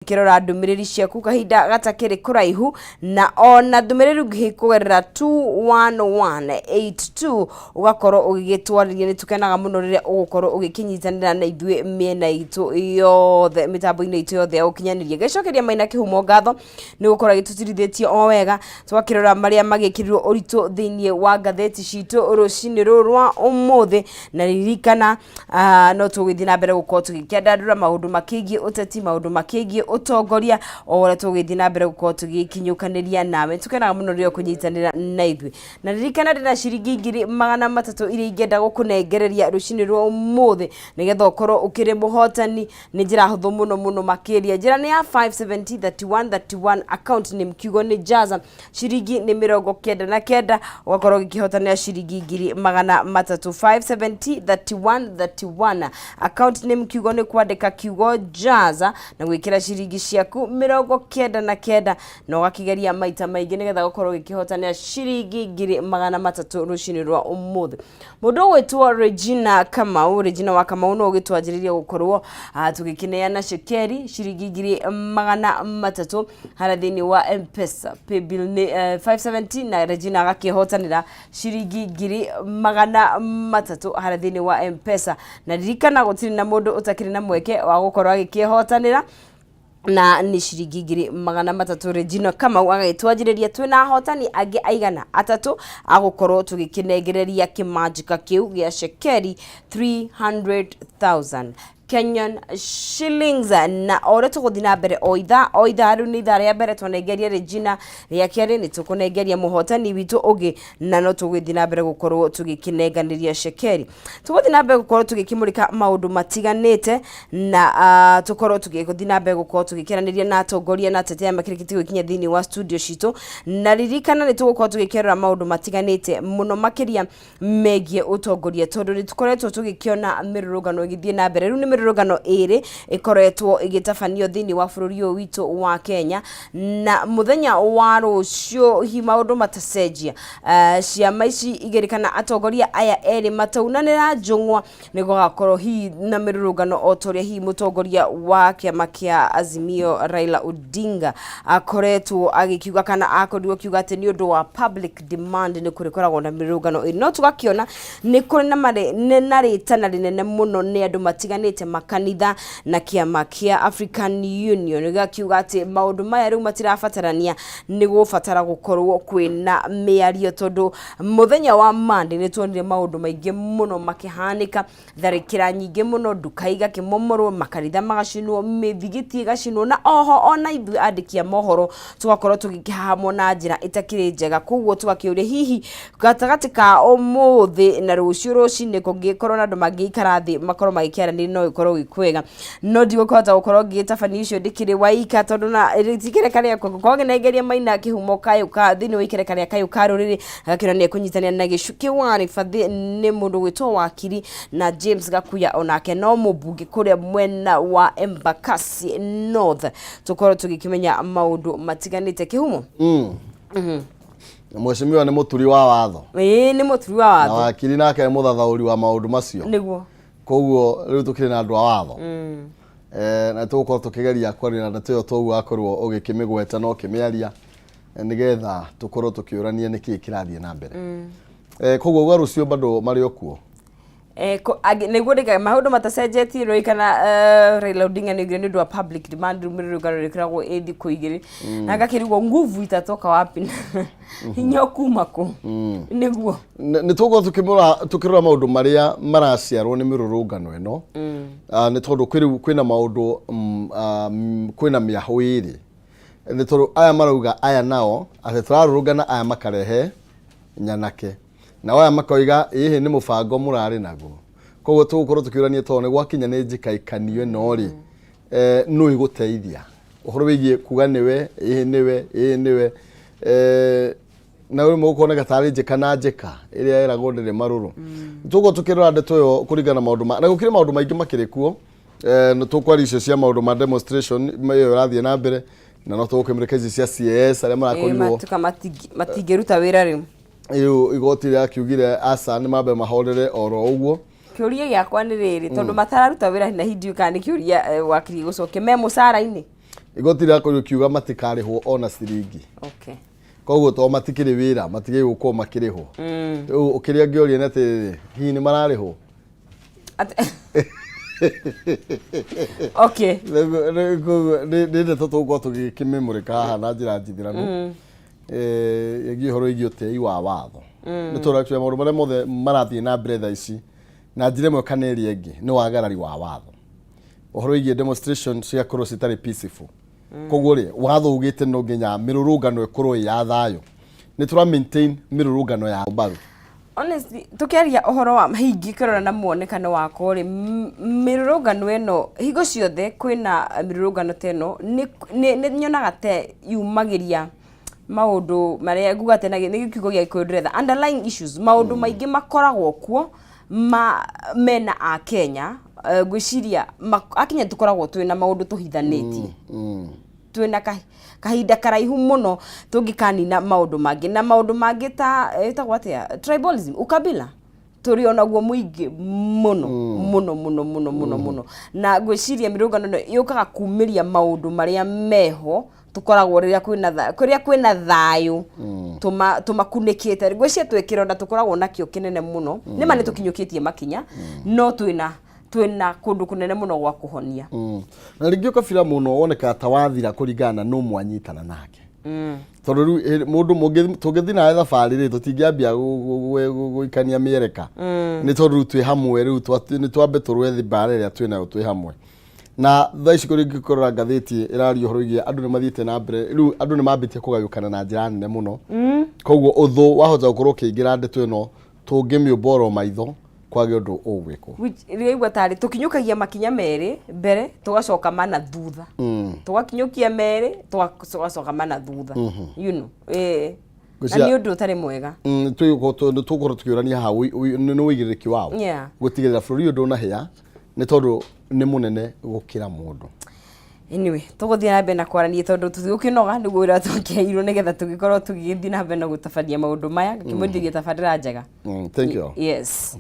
Kĩrora ndũmĩrĩri ciaku kahinda gatakĩrĩ kũraihu, na ona ndũmĩrĩri nguhĩ kũgerera 21182 ũgakorwo ũgĩgĩtwarĩria. Nĩ tũkenaga mũno rĩrĩa ũgũkorwo ũgĩkĩnyitanĩra na ithuĩ mĩena itũ yothe, mĩtambo-inĩ itũ yothe ya ũkinyanĩria. Gĩcokeria Maina Kĩhumo ngatho nĩ gũkorwo agĩtũtirithĩtie o wega, twakĩrora marĩa magĩkĩrirwo ũritũ thĩinĩ wa ngathĩti citũ rũcinĩ rũrũ rwa ũmũthĩ. Na ririkana, no tũgũgĩthiĩ na mbere gũkorwo tũgĩkĩandandũra maũndũ makĩgiĩ ũteti, maũndũ makĩgiĩ ũtongoria, o ũrĩa tũgũgĩthiĩ na mbere gũkorwo tũgĩkinyũkanĩria nawe. Tũkenaga mũno rĩrĩa ũkũnyitanĩra na ithuĩ. Na ririkana, ndĩna ciringi 300,000 iria ingĩenda gũkũnengereria rũcinĩ rwa ũmũthĩ nĩgetha ũkorwo ũkĩrĩ mũhotani. Nĩ njĩra hũthũ mũno mũno makĩria. Njĩra nĩ ya 570 31 31, account name kiugo nĩ Jaza, ciringi nĩ 99, ũgakorwo ũgĩkĩhotanĩra ciringi 300,000. 570 31 31, account name kiugo nĩ kwandĩka kiugo Jaza na gwĩkĩra ciringi ciaku 99, na ũgakĩgeria maita maingĩ nĩgetha gũkorwo ũgĩkĩhotanĩra ciringi 300,000 rũcinĩ rwa ũmũthĩ. Mũndũ ũgwĩtwo Regina Kamau, Regina wa Kamau, no ũgĩtwanjĩrĩria gũkorwo tũgĩkĩneana cekeri ciringi 300,000 harĩa thĩinĩ wa Mpesa. Paybill nĩ 570, na Regina agakĩhotanĩra ciringi 300,000 harĩa thĩinĩ wa Mpesa. Na ririkana, gũtirĩ na mũndũ ũtakĩrĩ na mweke wa gũkorwo agĩkĩhotanĩra, na nĩ ciringi 300,000. Regina Kamau agagĩtwanjĩrĩria. Twĩna ahotani angĩ aigana atatũ agũkorwo tũgĩkĩnengereria kĩmanjĩka kĩu gĩa cekeri 300,000 Kenyan shillings. Na o ũrĩa tũgũthiĩ na mbere, o ithaa o ithaa, rĩu nĩ ithaa rĩa mbere twanengeria Regina, rĩa kerĩ nĩ tũkũnengeria mũhotani witũ ũngĩ, na no tũgũthiĩ na mbere gũkorwo tũgĩkĩnenganĩria cekeri. Tũgũthiĩ na mbere gũkorwo tũgĩkĩmũrĩka maũndũ matiganĩte, na tũkorwo tũgĩthiĩ na mbere gũkorwo tũgĩkĩaranĩria na atongoria na ateti aya makĩrĩkĩtie gũkinya thĩinĩ wa studio citũ. Na ririkana, nĩ tũgũkorwo tũgĩkĩrora maũndũ matiganĩte mũno makĩria megiĩ ũtongoria, tondũ nĩ tũkoretwo tũgĩkĩona mĩrũrũngano ĩgĩthiĩ na mbere. Rĩu nĩ mĩrũrũngano ĩrĩ ĩkoretwo ĩgĩtabanio thĩinĩ wa bũrũri ũyũ witũ wa Kenya, na mũthenya wa rũciũ hihi maũndũ matacenjia, ciama ici igĩrĩ kana atongoria aya erĩ mataunanĩra njũng'wa, nĩ gũgakorwo hihi na mĩrũrũngano, o ta ũrĩa hihi mũtongoria wa kĩama kĩa Azimio Raila Odinga akoretwo agĩkiuga, kana akorirwo akiuga atĩ nĩ ũndũ wa public demand nĩ kũrĩkoragwo na mĩrũrũngano ĩrĩ. No tũgakĩona nĩ kũrĩ na na rĩtana rĩnene mũno nĩ andũ matiganĩte, makanitha na kĩama kĩa African Union gĩgakiuga atĩ maũndũ maya rĩu matirabatarania, nĩ gũbatara gũkorwo kwĩna mĩario, tondũ mũthenya wa Monday nĩ tuonire maũndũ maingĩ mũno makĩhanĩka, tharĩkĩra nyingĩ mũno, nduka igakĩmomorwo, makanitha magacinwo, mĩthigiti ĩgacinwo, na oho ona ithuĩ andĩki a mohoro tũgakorwo tũgĩkĩhahamwo na njĩra ĩtakĩrĩ njega. Koguo tũgakĩũria, hihi gatagatĩ ka ũmũthĩ na rũciũ rũcinĩ kũngĩkorwo na andũ mangĩikara thĩ makorwo magĩkĩaranĩria, no ĩkorwo gwĩ kwega. No ndigũkĩhota gũkorwo ngĩgĩtabania icio ndĩkĩrĩ waika, tondũ na ti ikereka rĩakwa ngũkorwo ngĩnengeria Maina Kĩhumo kayũ ka thĩinĩ wa ikereka rĩa kayũ ka rũrĩrĩ, agakĩona nĩ ekũnyitanĩra na Gĩcukĩ wa Rĩbathĩ, nĩ mũndũ gwĩtwo wakiri, na James Gakuya, onake no mũmbunge kũrĩa mwena wa Embakasi North, tũkorwo tũgĩkĩmenya maũndũ matiganĩte. Kĩhumo. Mheshimiwa nĩ mũturi wa watho. Ĩĩ, nĩ mũturi wa na watho. Wakiri nake nĩ mũthathaũri wa maũndũ macio. Nĩguo. Koguo rĩu tũkĩrĩ na andũ a watho. Na tũgũkorwo tũkĩgeria kwaria na ndeto ĩyo toguo akorwo ũgĩkĩmĩgweta na ũkĩmĩaria, nĩgetha tũkorwo tũkĩũrania nĩkĩĩ kĩrathiĩ na mbere. Koguo gwa rũciũ bado marĩ o kuo. Nĩguo ndĩkaga maũndũ matacenjetie rĩ, kana Raila Odinga nĩ oigire nĩ ũndũ wa public demand rĩu mĩrũrũngano ĩrĩkoragwo ĩ thikũ 2, na ngakĩrigwo nguvu itatoka wapi, hinya ũkuma kũ? Nĩguo. Nĩ tũgũkorwo tũkĩrora maũndũ marĩa maraciarwo nĩ mĩrũrũngano ĩno. Nĩ tondũ kwĩ rĩu kwĩna maũndũ, kwĩna mĩahũ ĩrĩ, nĩ tondũ aya marauga aya nao atĩ tũrarũrũngana, aya makarehe nyanake, nao aya makoiga ĩhĩ nĩ mũbango mũrarĩ naguo. Koguo tũgũkorwo tũkĩũrania, tondũ nĩ gwakinya nĩ njĩkaĩkanio ĩno rĩ, nũ ĩgũteithia ũhoro wĩgiĩ kuga nĩwe ĩhĩ nĩwe ĩhĩ nĩwe, na rĩmwe gũkoneka tarĩ njĩka na njĩka ĩrĩa ĩragwo ndĩrĩ marũrũ. Tũgũkorwo tũkĩrora ndeto ĩyo kũringana na maũndũ ma na gũkĩrĩ maũndũ maingĩ makĩrĩ kuo. Nĩ tũkwaria icio cia maũndũ ma demonstration ĩyo ĩrathiĩ na mbere, na no tũgũkĩmũrĩka ici cia CAS arĩa marakorirwo Matuka matingĩruta wĩra rĩu. Rĩu igoti rĩakiugire aca, nĩ mambe mahorere oro ũguo. Kĩũria gĩakwa nĩ rĩrĩ, tondũ matararuta wĩra na hindi, kana nĩ kĩũria wakiri gũcokia me mũcara-inĩ? Igoti rĩrakorirwo rĩkiuga matikarĩhwo ona ciringi. Koguo to matikĩrĩ wĩra, matigĩ gũkorwo makĩrĩhwo. Rĩu ũkĩrĩa ngĩũria nĩ atĩrĩrĩ, hihi nĩ mararĩhwo? Nĩ ndeto tũgũkorwo tũgĩkĩmĩmũrĩka haha na njĩra njithĩranu ĩgiĩ ũhoro wĩgiĩ ũtĩi wa watho. Nĩ tondũ actually maũndũ marĩa mothe marathiĩ na mbere thaa ici na njĩra ĩmwe kana ĩrĩa ĩngĩ nĩ wagarari wa watho. Ũhoro wĩgiĩ demonstration cigakorwo citarĩ peaceful. Koguo rĩ, watho ugĩte no nginya mĩrũrũngano ĩkorwo ĩ ya thayũ. Nĩ tũra maintain mĩrũrũngano ya mbaru. Honestly, tukiaria ũhoro wa hingi kĩrora na muonekano wakwa rĩ, mĩrũrũngano ĩno hingo ciothe kwĩna mĩrũrũngano ta ĩno, nĩ nyonaga ta yumagĩria maũndũ marĩa nguga atĩ na nĩ kiugo gĩa Gĩkũyũ ndĩretha, underlying issues, maũndũ maingĩ makoragwo kuo ma mena Akenya. Ngwĩciria Akenya tũkoragwo twĩna maũndũ tũhithanĩtie, twĩna kahinda karaihu mũno tũngĩkanina maũndũ mangĩ na maũndũ mangĩ ta ĩtagwo atĩa, tribalism, ukabila, tũrĩ onaguo mũingĩ mũno mũno mũno mũno mũno mũno. Na ngwĩciria mĩrũngano ĩno yũkaga kumĩria maũndũ marĩa meho tũkoragwo rĩrĩa kwĩna kũrĩa kwĩna thayũ tũmakunĩkĩte. Ngwĩciria twĩ kĩronda tũkoragwo nakĩo kĩnene mũno. Nĩma nĩ tũkinyũkĩtie makinya, no twĩna kũndũ kũnene mũno gwa kũhonia. Na rĩngĩ ũkabira mũno wonekaga ta wathira kũringana na nũ mwanyitana nake, tondũ rĩu mũndũ tũngĩthiĩ nawe thabarĩ rĩ, tũtingĩambia gũikania mĩereka, nĩ tondũ rĩu twĩ hamwe. Rĩu nĩ twambe tũrũe thĩ mbara ĩrĩa twĩ nayo twĩ hamwe. Na thaa ici kũrĩ ngĩkorora ngathĩti ĩraria ũhoro wĩgiĩ andũ nĩ mathiĩte na mbere, rĩu andũ nĩ mambĩtie kũgayũkana na njĩra nene mũno. Koguo ũthũ wahota gũkorwo ũkĩingĩra ndeto ĩno tũngĩmĩũmba oro maitho kwage ũndũ ũgwĩkwo. Rĩigua tarĩ tũkinyũkagia makinya merĩ mbere, tũgacoka mana thutha, tũgakinyũkia merĩ, tũgacoka mana thutha. Na nĩ ũndũ ũtarĩ mwega. Tũgũkorwo tũkĩũrania haha nĩ ũigĩrĩrĩki wao gũtigĩrĩra bũrũri ũyũ ndũnahĩa, nĩ tondũ nĩ mũnene gũkĩra mũndũ. Anyway, tũgũthiĩ na mbere na kwarania tondũ tũtigũkĩnoga nĩguo wĩra twakĩheirwo nĩgetha tũgĩkorwo tũgĩthiĩ na mbere na gũtabania maũndũ maya, ngĩkĩmwendithia tabarĩra njega. Thank you. Yes,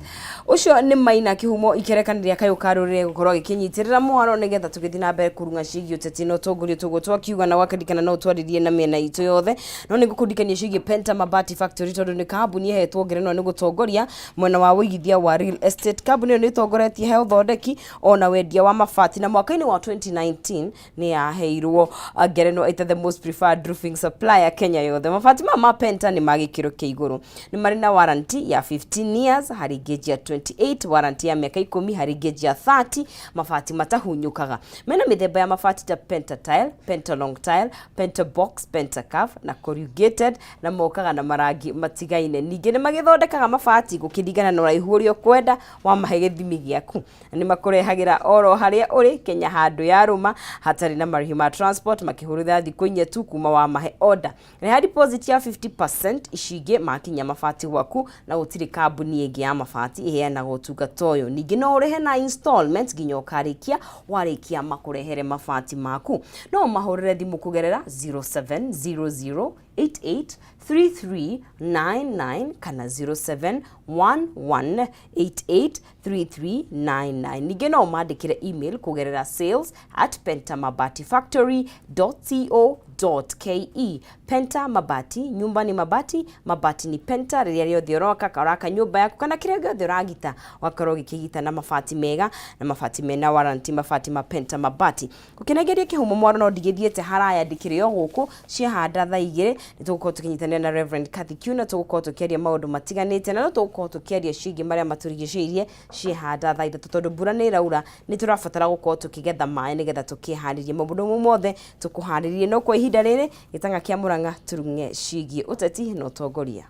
ũcio nĩ Maina Kĩhumo ikerekani rĩa kayũ ka rũrĩrĩ gũkorwo agĩkĩnyitĩrĩra mwaro nĩgetha tũgĩthiĩ na mbere kũrung'a ciĩgiĩ ũteti na ũtongoria. Tũguo twakiuga na wakĩririkana no ũtwarĩrie na mĩena itũ yothe. No nĩ ngũkũririkania ciĩgiĩ Penta Mabati Factory, tondũ nĩ kambuni ĩhetwo ngerenwa nĩ gũtongoria mwena wa ũigithia wa real estate. Kambuni ĩyo nĩ ĩtongoretie he ũthondeki ona wendia wa mabati, na mwaka-inĩ wa 2019 nĩ yaheirwo ngerenwa ĩta the most preferred roofing supplier Kenya yothe. Mabati maya ma Penta nĩ ma gĩkĩro kĩa igũrũ, nĩ marĩ na warranty ya 15 years harĩ gauge ya 28, warranty ya mĩaka 10 harĩ gauge ya 30, mabati matahunyũkaga. Mena mĩthemba ya mabati ta Penta tile, Penta long tile, Penta box, Penta curve na corrugated, na mokaga na marangi matigaine. Ningĩ nĩ magĩthondekaga mabati gũkĩringana na ũraihu ũrĩa ũkwenda wamahe gĩthimi gĩaku. Nĩ makũrehagĩra oro harĩa ũrĩ Kenya handũ yarũma hatarĩ na marĩhi ma transport, makĩhũrĩra thikũ 4 tu kuma wamahe order. Reha deposit ya 50%, ici ingĩ makinya mabati gwaku, na gũtirĩ kambuni ĩngĩ ya mabati ĩheanaga ũtungata ũyũ. Ningĩ no ũrĩhe na installment nginya ũkarĩkia, warĩkia makũrehere mabati maku. No ũmahũrĩre thimũ kũgerera 0700 883399 kana 0711 883399. Ningĩ no ũmandĩkĩre email kũgerera sales@pentamabatifactory.co.ke. Penta Mabati, nyumba ni mabati, mabati ni Penta. Rĩrĩa rĩothe ũroka ũraka nyũmba yaku kana kĩrĩa gĩothe ũragita, ũgakorwo ũgĩkĩgita na mabati mega na mabati mena warranty, mabati ma Penta Mabati. Gũkĩnengeria kĩhumo mwaro no ndigĩthiĩte haraya, ndikĩrĩ o gũkũ ciahanda thaa 2 nĩ tũgũkorwo tũkĩnyitanĩra na Reverend Kathy Kiuna. Tũgũkorwo tũkĩaria maũndũ matiganĩte na no tũgũkorwo tũkĩaria ciĩgiĩ marĩa matũrigicĩirie ciahanda thaa 3, tondũ mbura nĩ ĩraura, nĩ tũrabatara gũkorwo tũkĩgetha maĩ nĩgetha tũkĩharĩrie maũndũ mau mothe tũkũharĩrie. No kwa ihinda rĩrĩ, gĩtang'a kĩa Mũrang'a tũrung'e ciĩgiĩ ũteti na ũtongoria.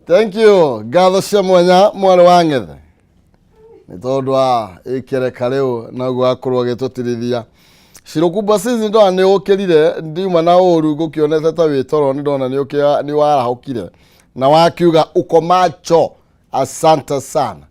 Thank you. Ngatho cia mwanya mwarĩ wa ng'ethe nĩ tondũ wa ĩkereka rĩu naguo akorwo agĩtũtirithia Shirokubwa sisi. Ndona nĩ ũkĩrire, ndiuma na ũru ngũkĩonete ta wĩ toro, nĩ ndona nĩ warahũkire na wakiuga uko macho. Asante sana,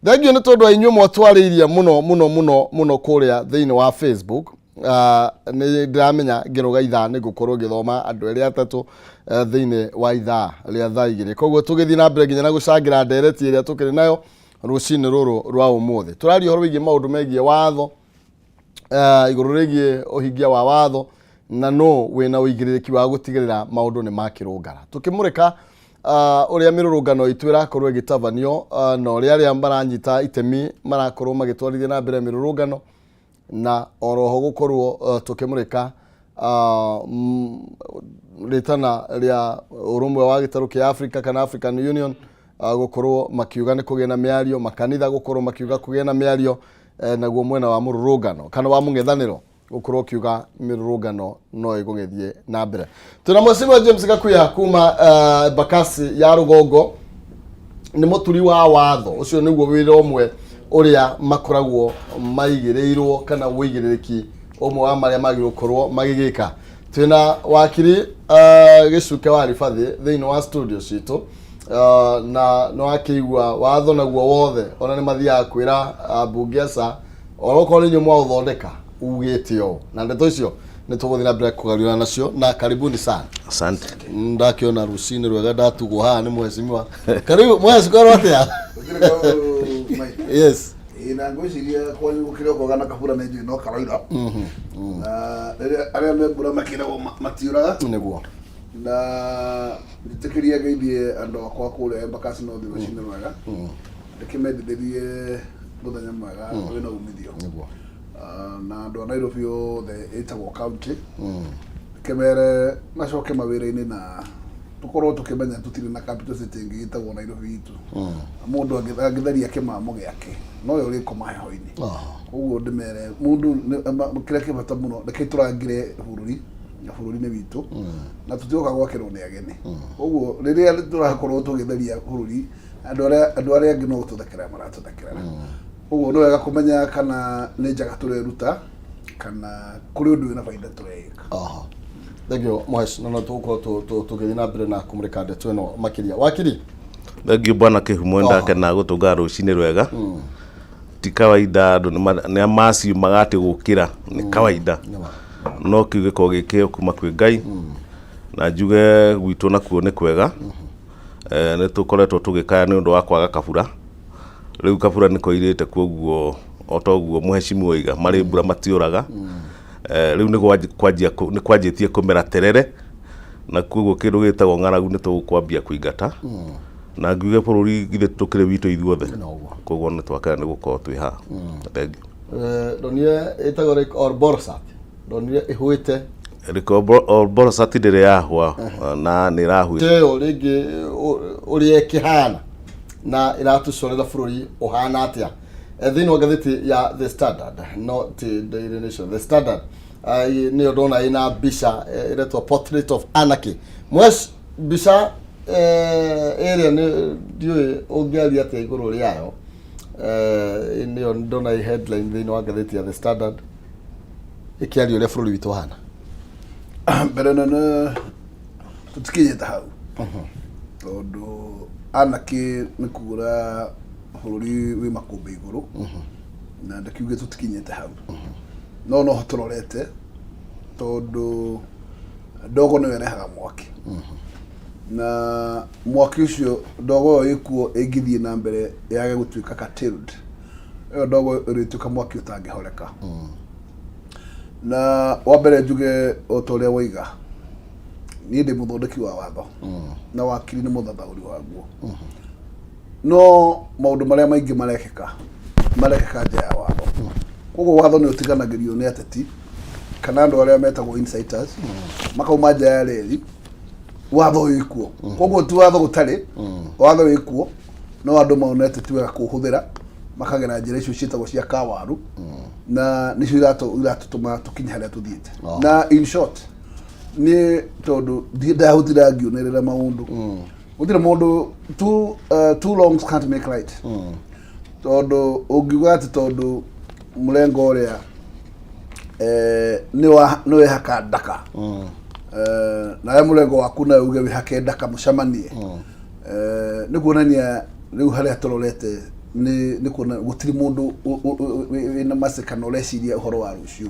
thank you nĩ tondũ wa inyuĩ mwatwarĩirie mũno mũno mũno mũno kũrĩa thĩinĩ wa Facebook. Nĩ ndĩramenya ngĩrũga ithaa nĩ ngũkorwo ngĩthoma andũ erĩ atatũ thĩinĩ wa ithaa rĩa thaa 2. Koguo tũgĩthiĩ na mbere nginya na gũcangĩra ndereti ĩrĩa tũkĩrĩ nayo rũcinĩ rũrũ rwa ũmũthĩ. Tũraria ũhoro wĩgiĩ maũndũ megiĩ watho, igũrũ rĩgiĩ ũhingia wa watho na no wĩna ũigĩrĩrĩki wa gũtigĩrĩra maũndũ nĩ makĩrũngara. Tũkĩmũrĩka ũrĩa mĩrũrũngano itũ ĩrakorwo ĩgĩtabanio na ũrĩa arĩa maranyita itemi marakorwo magĩtwarithia na mbere mĩrũrũngano, na oroho gũkorwo tũkĩmũrĩka rĩtana rĩa ũrũmwe wa gĩtarũ kĩa Africa kana African Union, gũkorwo makiuga nĩ kũgĩe na mĩario, makanitha gũkorwo makiuga kũgĩe na mĩario, naguo mwena wa mũrũrũngano kana wa mũng'ethanĩro gũkorwo ũkiuga mĩrũrũngano no ĩgũgĩthiĩ na mbere. Twĩna Mheshimiwa James Gakuya kuma Embakasi ya Rũgongo, nĩ mũturi wa watho. Ũcio nĩguo wĩra ũmwe ũrĩa makoragwo maigĩrĩirwo kana ũigĩrĩrĩki ũmwe wa marĩa magĩrĩirwo gũkorwo magĩgĩka. Twĩna wakiri Gĩcuke wa Ribathĩ thĩinĩ wa studio citũ, na nĩ wakĩigua watho naguo wothe, ona nĩ mathiaga kwĩra mbunge aca orokorwo nĩ inyuĩ mwaũthondeka ugĩte ũũ, na ndeto icio nĩ tũgũthiĩ na mbere kũgariũra nacio, na karibuni sana. Asante. Ndakiona rucinĩ rwega ndatugwo haha nĩ mheshimiwa. Karibu mheshimiwa, atĩa? Yes. Ĩĩ, na ngwĩciria kwanyu gũkĩrĩ okoga na kabura nĩ njũĩ no karoira na rĩrĩa arĩa me mbura makĩragwo matiũraga. Nĩguo. Na njĩtĩkĩrie ngeithie andũ akwa kũrĩa Embakasi North rũcinĩ rwega, ndĩkĩmendithĩrie mũthenya mwega wĩna umithio. Nĩguo. Ah, na andũ a Nairobi othe ĩtagwo county, kĩmere macoke mawĩra-inĩ na tũkorwo tũkĩmenya tũtirĩ na capital city ĩngĩ ĩtagwo Nairobi itũ. Mũndũ angĩtheria kĩmamo gĩake nowe ũrĩkoma heho-inĩ. Koguo ndĩmere mũndũ kĩrĩa kĩ bata mũno, reke tũrangĩre bũrũri na bũrũri nĩ witũ na tũtigoka gwakĩrwo nĩ ageni. Koguo rĩrĩa tũrakorwo tũgĩtheria bũrũri, andũ arĩa angĩ no gũtũthekerera maratũthekerera. Koguo nĩ wega kũmenya kana nĩ njaga tũreruta kana kũrĩ ũndũ wĩna baida tũreĩka. Aha. Thank you Mhesh, no tũgũkorwo tũgĩthiĩ na mbere na kũmũrĩka ndeto ĩno makĩria. Wakiri. Thank you bwana Kĩhumo, ndakena gũtũngana rũcinĩ rwega. Ti kawaida andũ nĩ maciumaga atĩ gũkĩra nĩ kawaida, no kĩu gĩkoragwo gĩ kĩheo kuma kwĩ Ngai, na njuge gwitũ nakuo nĩ kwega. Nĩ tũkoretwo tũgĩkaya nĩ ũndũ wa kwaga kabura. Rĩu kabura nĩ koirĩte, koguo o ta ũguo mũhecimiwa oiga, marĩ mbura matiũraga. Rĩu nĩ nĩ kwanjĩtie kũmera terere, na koguo kĩndũ gĩtagwo ng'aragu nĩ tũkwambia kũingata, na ngiuge bũrũri githĩ tũkĩrĩ witũ ithuothe. Koguo nĩ twakena nĩ gũkorwo twĩ haha. Thank you. Ndonire ĩtagwo Lake Olbolosat, ndonire ĩhũĩte. Lake Olbolosat ndĩrĩ yahũa na nĩ ĩrahuĩte. Ĩyo rĩngĩ ũrĩa ĩkĩhana na ĩratũcorera bũrũri ũhana atĩa? Thĩinĩ wa ngathĩti ya The Standard, no ti Daily Nation, The Standard, nĩyo ndona ĩna mbica ĩretwo Portrait of Anarchy. Mwesh, mbica ĩrĩa nĩ ndiũĩ ũngĩaria atĩa igũrũ rĩayo. Nĩyo ndona ĩ headline thĩinĩ wa ngathĩti ya The Standard ĩkĩaria ũrĩa bũrũri witũ ũhana. Mbere nene tũtikinyĩte hau, tondũ anarchy nĩ kuga bũrũri wĩ makũmbĩ igũrũ, na ndakiuge tũtikinyĩte hau, no noho tũrorete, tondũ ndogo nĩyo ĩrehaga mwaki, na mwaki ũcio ndogo ĩyo ĩkuo ĩngĩthiĩ na mbere yage gũtuĩka curtailed, ĩyo ndogo ĩrĩtuĩka mwaki ũtangĩhoreka. Na wa mbere njuge o ta ũrĩa waiga, niĩ ndĩ mũthondeki wa watho na wakiri nĩ mũthathaũri waguo, no maũndũ marĩa maingĩ marekĩka marekĩka nja ya watho. Koguo watho nĩ ũtiganagĩrio nĩ ateti kana andũ arĩa metagwo inciters, makauma nja ya reri. Watho wĩkuo, koguo ti watho gũtarĩ watho wĩkuo, no andũ monete ti wega kũũhũthĩra, makagera njĩra icio ciĩtagwo cia kawaru, na nĩcio iratũtũma tũkinye harĩa tũthiĩte. Na in short, nĩ tondũ ndahũthira ngĩonerera maũndũ, gũtirĩ mũndũ two wrongs can't make right, tondũ ũngiuga atĩ tondũ mũrengo ũrĩa nĩ wehaka ndaka, nawe mũrengo waku nawe uge wĩhake ndaka, mũcemanie, nĩ kuonania rĩu harĩa tũrorete. Nĩ kuona gũtirĩ mũndũ wĩna mace kana ũreciria ũhoro wa rũciũ.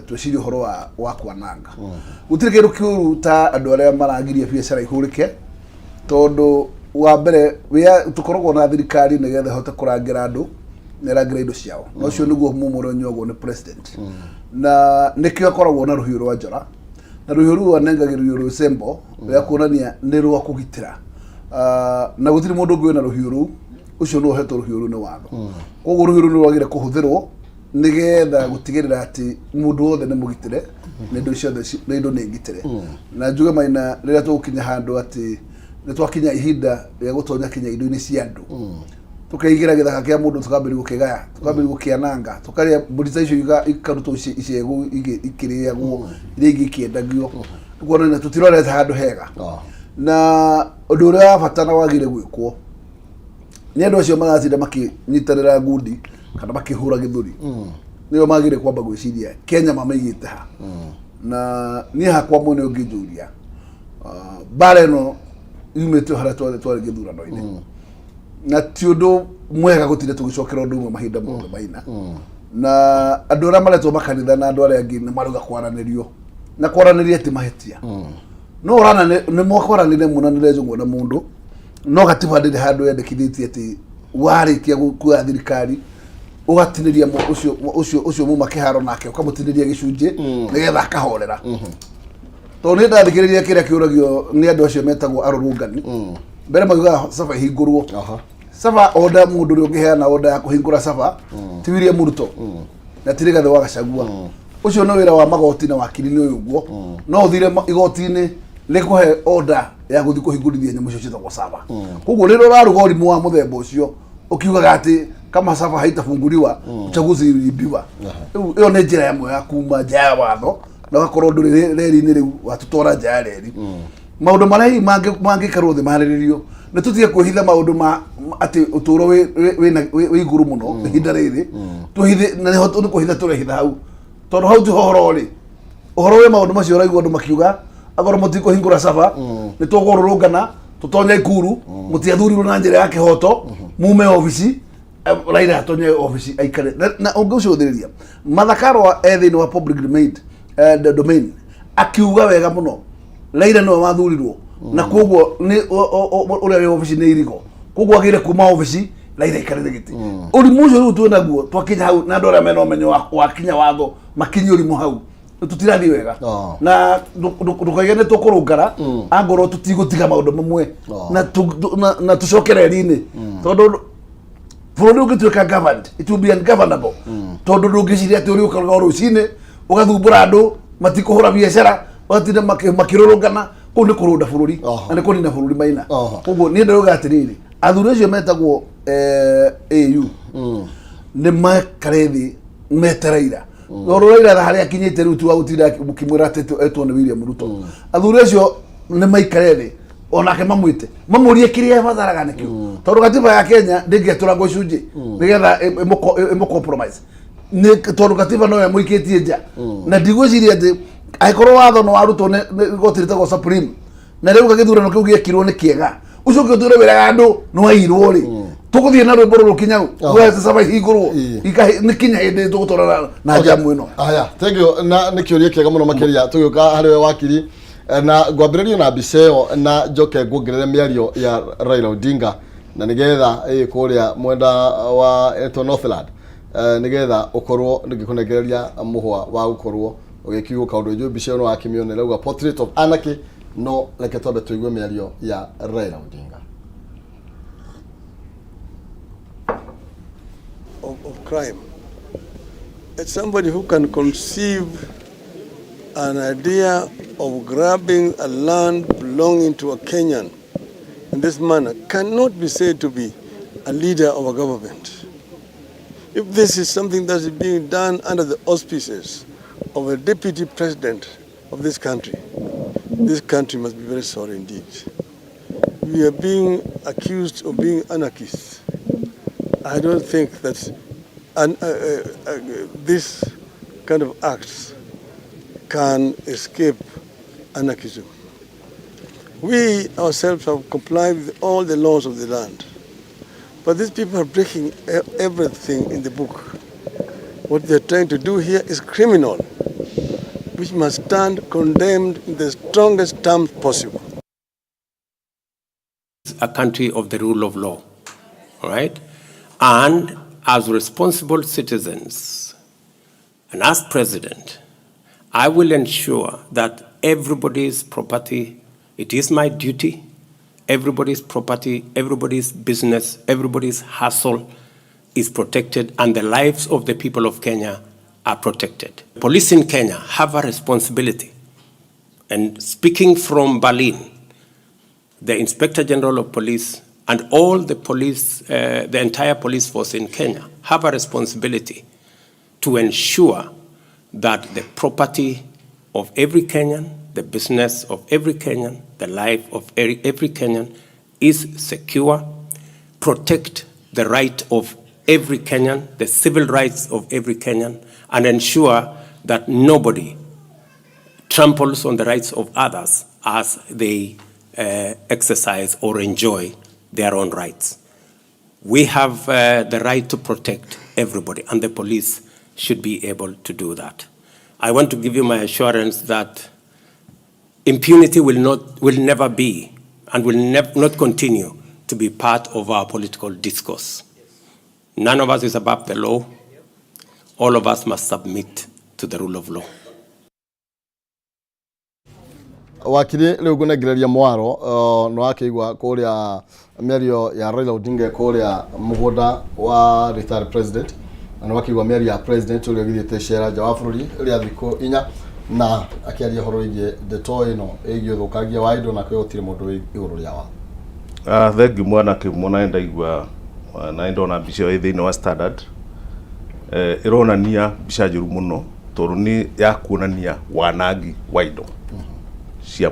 Tweciria ũhoro wa kwananga. Gũtirĩ kĩndũ kĩũru ta andũ arĩa maragiria biacara ihũrĩke, tondũ wa mbere tũkoragwo na thirikari nĩgetha ĩhote kũrangĩra andũ na ĩrangĩre indo ciao, na ũcio nĩguo mumo ũrĩa ũnyuagwo nĩ president, na nĩkĩo akoragwo na rũhiũ rwa njora, na rũhiũ rũu anengagĩrĩrio rwĩ symbol rĩa kuonania nĩ rwa kũgitĩra. Na gũtirĩ mũndũ ũngĩ wĩna rũhiũ rũu, ũcio nĩ ũhetwo rũhiũ rũu nĩ watho. Koguo rũhiũ rũu nĩ rwagĩrĩire kũhũthĩrwo nĩgetha gũtigĩrĩra atĩ mũndũ wothe nĩ mũgitĩre na indo ciothe na indo nĩ ngitĩre. Na njuge Maina, rĩrĩa tũgũkinya handũ atĩ nĩ twakinya ihinda rĩa gũtonya kinya indo-inĩ cia andũ, tukaigĩra gĩthaka kĩa mũndũ, tukambĩrĩria gũkĩgaya, tukambĩrĩria gũkĩananga, tukarĩa mbũri ta icio ikarutwo icegũ ikĩrĩagwo, iria ingĩ ikĩendagio, kuonania tũtirorete handũ hega. Na ũndũ ũrĩa wa bata na wagĩrĩire gwĩkwo nĩ andũ acio maratinda makĩnyitanĩra ngundi kana makĩhũra gĩthũri, nĩo magĩrĩire kwamba gwĩciria Kenya mamaigĩte ha. Na niĩ hakwa mwene ũngĩnjũria, mbara ĩno yumĩte o harĩa twarĩ gĩthurano-inĩ, na ti ũndũ mwega gũtinda tũgĩcokera ũndũ ũmwe mahinda mothe, Maina. Na andũ arĩa maretwo makanitha na andũ arĩa angĩ nĩ marauga kwaranĩrio na kwaranĩria ti mahĩtia, no ũrana nĩ mwakwaranĩria muonanĩre njũng'wa na mũndũ, no gatiba ndĩrĩ handũ yandĩkithĩtie atĩ warĩkia kuoya thirikari ũgatinĩria ũcio muma kĩharo nake ũkamũtinĩria gĩcunjĩ nĩgetha akahorera. Tondũ nĩ ndathikĩrĩria kĩrĩa kĩũragio nĩ andũ acio metagwo arũrũngani mbere, maugaga saba ihingũrwo. Saba order, mũndũ ũrĩa ũngĩheana order ya kũhingũra saba ti William Ruto na ti Rigathĩ wa Gachagua. Ũcio nĩ wĩra wa magoti na wakiri nĩ ũyũ ũguo. No ũthire igoti-inĩ rĩkũhe order ya gũthiĩ kũhingũrithia nyamũ icio ciĩtagwo saba. Koguo rĩrĩa ũraruga ũrimũ wa mũthemba ũcio ũkiugaga atĩ kama saba haitafunguliwa uchaguzi uliibiwa, rĩu ĩyo nĩ njĩra ĩmwe ya kuma nja ya watho na ũgakorwo ndũrĩ reri-inĩ, rĩu watũtwara nja ya reri. Maũndũ marĩa hihi mangĩikarwo thĩ marĩrĩrio nĩ tũtige kwĩhitha maũndũ ma atĩ ũtũũro wĩ igũrũ mũno ihinda rĩrĩ twĩhithe, na nĩho nĩ kwĩhitha tũrehitha hau, tondũ hau tiho ũhoro ũrĩ. Ũhoro wĩ maũndũ macio ũraigua andũ makiuga akorwo mũtikũhingũra saba nĩ tũkũrũrũngana tũtonye ikuru, mũtiathurirwo na njĩra ya kĩhoto, mume obici, Raila atonye obici aikare. Na ũngĩcũthĩrĩria Martha Karua e thĩinĩ wa public domain, the domain akiuga wega mũno Raila nĩwe wathurirwo, na koguo nĩ ũrĩa wĩ obici nĩ irigo, koguo agĩrĩire kuma obici Raila aikarĩre gĩtĩ. Ũrimũ ũcio rĩu twĩnaguo twakinya hau, na andũ arĩa mena ũmenyo wa kinya watho makinyie ũrimũ hau, tũtirathiĩ wega. Na ndũkaige nĩ tũkũrũngara angorwo tũtigũtiga maũndũ mamwe na tũcoke reri-inĩ, tondũ bũrũri ũngĩtuĩka governed, it will be ungovernable, tondũ ndũngĩciria atĩ ũrĩũkaga o rũcinĩ ũgathumbũra andũ matikũhũra biacara, ũgatinda makĩrũrũngana. Kũu nĩ kũrũnda bũrũri na nĩ kũnina bũrũri, Maina. Koguo niĩ ndĩrauga atĩrĩrĩ, athuri acio metagwo AU nĩ maikare thĩ metereira, tondũ Raila harĩa akinyĩte rĩu ti wa gũtinda mũkĩmwĩra atĩ etwo nĩ William Ruto. Athuri acio nĩ maikare thĩ onake mamwĩte mamũrie kĩrĩa abataraga nĩkĩo, tondũ gatiba ya Kenya ndĩngĩatũrangwo icunjĩ nĩgetha ĩmũ compromise, nĩ tondũ gatiba no ĩmũikĩtie nja. Na ndigwĩciria atĩ angĩkorwo watho nĩ warutwo nĩ igoti rĩtagwo Supreme, na rĩu gĩthurano kĩu gĩekirwo nĩ kĩega, ũcio ũngĩ ũtũre wĩraga andũ nĩ wairwo rĩ, tũgũthiĩ na rwĩmbo rũrũ kinya saba ihingũrwo. Nĩ kinya hĩndĩ tũgũtwarana na njamu ĩno? Aya, thank you. Na nĩ kĩũria kĩega mũno makĩria. Tũgĩũka harĩ we wakiri, na ngwambĩrĩria na mbica ĩyo na njoke nguongerere mĩario ya Raila Odinga, na nĩgetha kũrĩa mwenda wa etwo Northland, nĩgetha ũkorwo ngĩkũnengereria mũhwa wa gũkorwo ũgĩkiuga kaũndũ. Njũĩ mbica ĩyo no wakĩmĩona, ĩrauga portrait of anarchy, no reke twambe tũigue mĩario ya Raila Odinga. Of crime. It's somebody who can conceive an idea of grabbing a land belonging to a Kenyan in this manner cannot be said to be a leader of a government. If this is something that is being done under the auspices of a deputy president of this country must be very sorry indeed. We are being accused of being anarchists. I don't think that this kind of acts can escape anarchism. We ourselves have complied with all the laws of the land. But these people are breaking everything in the book. What they're trying to do here is criminal, which must stand condemned in the strongest terms possible. A country of the rule of law, all right? And as responsible citizens and as president, I will ensure that everybody's property, it is my duty, everybody's property, everybody's business, everybody's hustle is protected and the lives of the people of Kenya are protected. Police in Kenya have a responsibility. And speaking from Berlin, the Inspector General of Police and all the police, the entire police force in Kenya have a responsibility to ensure that the property of every Kenyan, the business of every Kenyan, the life of every Kenyan is secure, protect the right of every Kenyan, the civil rights of every Kenyan, and ensure that nobody tramples on the rights of others as they exercise or enjoy their own rights. We have the right to protect everybody, and the police should be able to do that. I want to give you my assurance that impunity will not, will never be, and will not continue to be part of our political discourse. None of us is above the law. All of us must submit to the rule of law. Wakiri rĩu ngũnengereria mwaro nĩ wakĩigua kũrĩa mĩario ya Raila Odinga kũrĩa mũgũnda wa retired president, na nĩ wakĩigua mĩario ya president ũrĩa ũgĩthiĩte cera nja wa bũrũri rĩa thikũ 4 na akĩaria ũhoro wĩgiĩ ndeto ĩno ĩgiĩ ũthũkangia wa indo na kwĩ gũtirĩ mũndũ wĩ igũrũ rĩa watho. Thengiũ mwana kĩmwe, na ndaigua na ndona mbica ĩyo ĩ thĩinĩ wa Standard, ĩronania mbica njũru mũno tondũ nĩ ya kuonania wanangi wa indo cia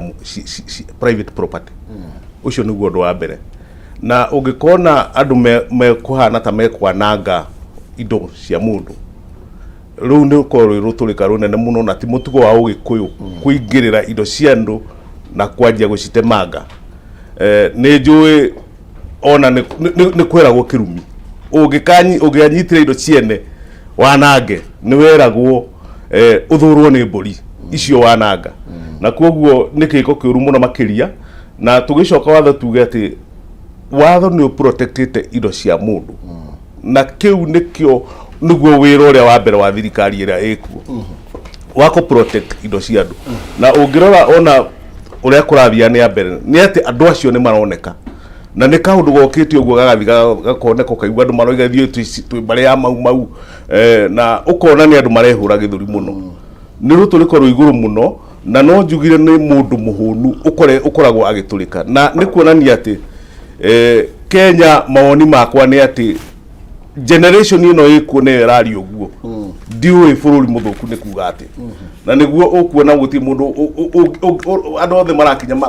private property. Ũcio nĩguo ũndũ wa mbere, na ũngĩkona andũ mekũhana ta mekwananga indo cia mũndũ, rũu nĩ rũkorwo rwĩ rũtũrĩka rũnene mũno, na ti mũtugo wa Ũgĩkũyũ kũingĩrĩra indo cia andũ na kwanjia gũcitemanga. Nĩ njũĩ ona nĩ kweragwo kĩrumi ũngĩanyitĩra indo ciene wanange, nĩ weragwo ũthũrwo nĩ mbũri icio wananga, na koguo nĩ kĩko kĩũru mũno makĩria. Na tũgĩcoka watho, tuge atĩ watho nĩ ũprotectĩte indo cia mũndũ, na kĩu nĩkĩo nĩguo wĩra ũrĩa wa mbere wa thirikari ĩrĩa ĩkuo wa kũ protect indo cia andũ. Na ũngĩrora ona ũrĩa kũrathiĩ nĩ mbere nĩ atĩ andũ acio nĩ maroneka, na nĩ kaũndũ gokĩte ũguo gagathiĩ gakoneka, ũkaigua andũ maroiga ithuĩ twĩ mbarĩ ya Mau Mau, na ũkona nĩ andũ marehũra gĩthũri mũno. Nĩ rũtũrĩko rwĩ igũrũ mũno, na no njugire nĩ mũndũ mũhũnu ũkoragwo agĩtũrĩka, na nĩ kuonania atĩ Kenya, mawoni makwa nĩ atĩ generation ĩno ĩkuo nĩyo ĩraria ũguo, ndiũĩ bũrũri mũthũku nĩ kuga atĩ, na nĩguo ũkuona gũtirĩ mũndũ andũ othe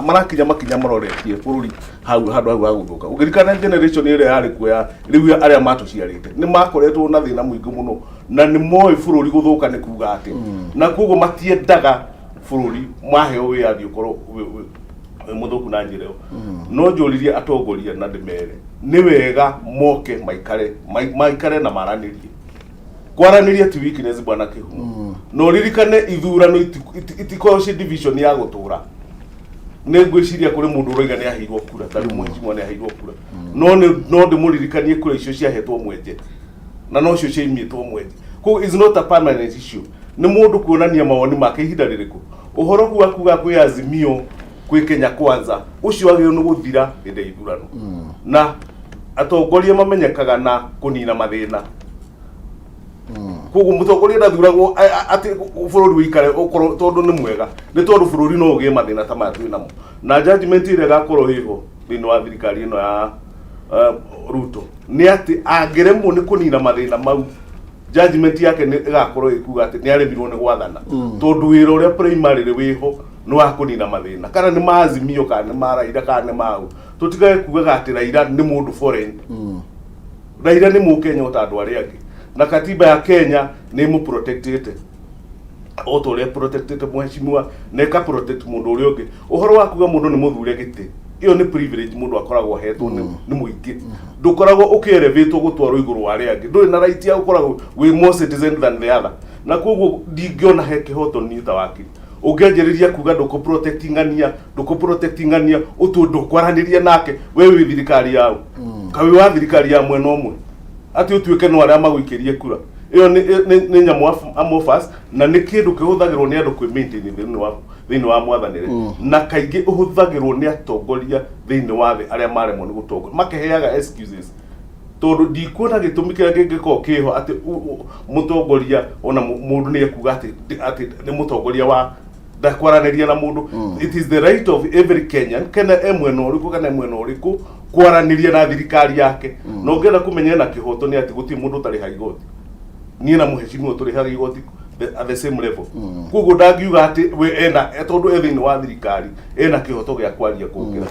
marakinya makinya maroretie bũrũri hau handũ hau ha gũthũka. Ũngĩririkana generation ĩrĩa yarĩ kuo ya rĩu, arĩa matũciarĩte nĩ makoretwo na thĩna mũingĩ mũno, na nĩ moĩ bũrũri gũthũka nĩ kuga atĩ, na koguo matiendaga bũrũri maheo wĩyathi ũkorwo wĩ mũthũku na njĩra ĩyo. No njũririe atongoria na ndĩmere nĩ wega moke maikare na maranĩrie. Kwaranĩria ti weakness, bwana Kĩhumo. Na ũririkane ithurano itikoragwo ci division ya gũtũra. Nĩ ngwĩciria kũrĩ mũndũ ũroiga nĩ aheirwo kura, ta rĩu mheshimiwa nĩ aheirwo kura, no no ndĩmũririkanie kura icio ciahetwo Mwenje na nocio ciaimĩtwo Mwenje. Koguo is not a permanent issue, nĩ mũndũ kuonania mawoni make ihinda rĩrĩkũ. Ũhoro kuga kuga kwĩ Azimio, kwĩ Kenya Kwanza, ũcio wagĩrĩirwo nĩ gũthira hĩndĩ ya ithurano, na atongoria mamenyekaga na kũnina mathĩna. Koguo mũtongoria ndathuragwo atĩ bũrũri ũikare ũkorwo tondũ nĩ mwega, nĩ tondũ bũrũri no ũgĩe mathĩna ta maya twĩ namo. Na judgment ĩrĩa ĩgakorwo ĩho thĩinĩ wa thirikari ĩno ya Ruto nĩ atĩ angĩremwo nĩ kũnina mathĩna mau, judgment yake nĩ ĩgakorwo ĩkuga atĩ nĩ aremirwo nĩ gwathana, tondũ wĩra ũrĩa primarily wĩho nĩ wa kũnina mathĩna, kana nĩ ma Azimio, kana nĩ ma Raila, kana nĩ mau. Tũtigage kugaga atĩ Raila nĩ mũndũ foreign. Raila nĩ Mũkenya o ta andũ arĩa angĩ, na katiba ya Kenya nĩ ĩmũprotectĩte o ta ũrĩa protectĩte mheshimiwa na ĩka protect mũndũ ũrĩa ũngĩ. Ũhoro wa kuga mũndũ nĩ mũthure gĩtĩ Ĩyo nĩ privilege mũndũ akoragwo ahetwo nĩ mũingĩ. Ndũkoragwo ũkĩerevetwo gũtwarwo igũrũ wa arĩa angĩ. Ndũrĩ na right ya gũkoragwo wĩ more citizen than the other. Na koguo ndingĩona he kĩhoto niĩ ta wakiri ũngĩanjĩrĩria kuga ndũkũ protect ng'ania, ndũkũ protect ng'ania, ũtue ndũkwaranĩria nake. We wĩ thirikari yao ka wĩ wa thirikari ya mwena ũmwe atĩ ũtuĩke no arĩa magũikĩrie kura? Ĩyo nĩ nyamũ amorphous na nĩ kĩndũ kĩhũthagĩrwo nĩ andũ kwĩ maintain thĩinĩ wa mwathanĩre, na kaingĩ ũhũthagĩrwo nĩ atongoria thĩinĩ wa thĩ arĩa maremwo nĩ gũtongoria, makeheaga excuses, tondũ ndikuona gĩtũmi kĩrĩa kĩngĩkorwo kĩho atĩ mũtongoria ona mũndũ nĩ ekuga atĩ nĩ mũtongoria wa ndakwaranĩria na mũndũ. It is the right of every Kenyan, kana e mwena ũrĩkũ kana e mwena ũrĩkũ, kwaranĩria na thirikari yake. Na ũngĩenda kũmenya ena kĩhoto nĩ atĩ gũtirĩ mũndũ ũtarĩhaga igoti. Niĩ na mũhecimiwa tũrĩhaga igoti at the same level. Koguo ndangiuga atĩ we ena tondũ e thĩinĩ wa thirikari ena kĩhoto gĩa kwaria kũngĩra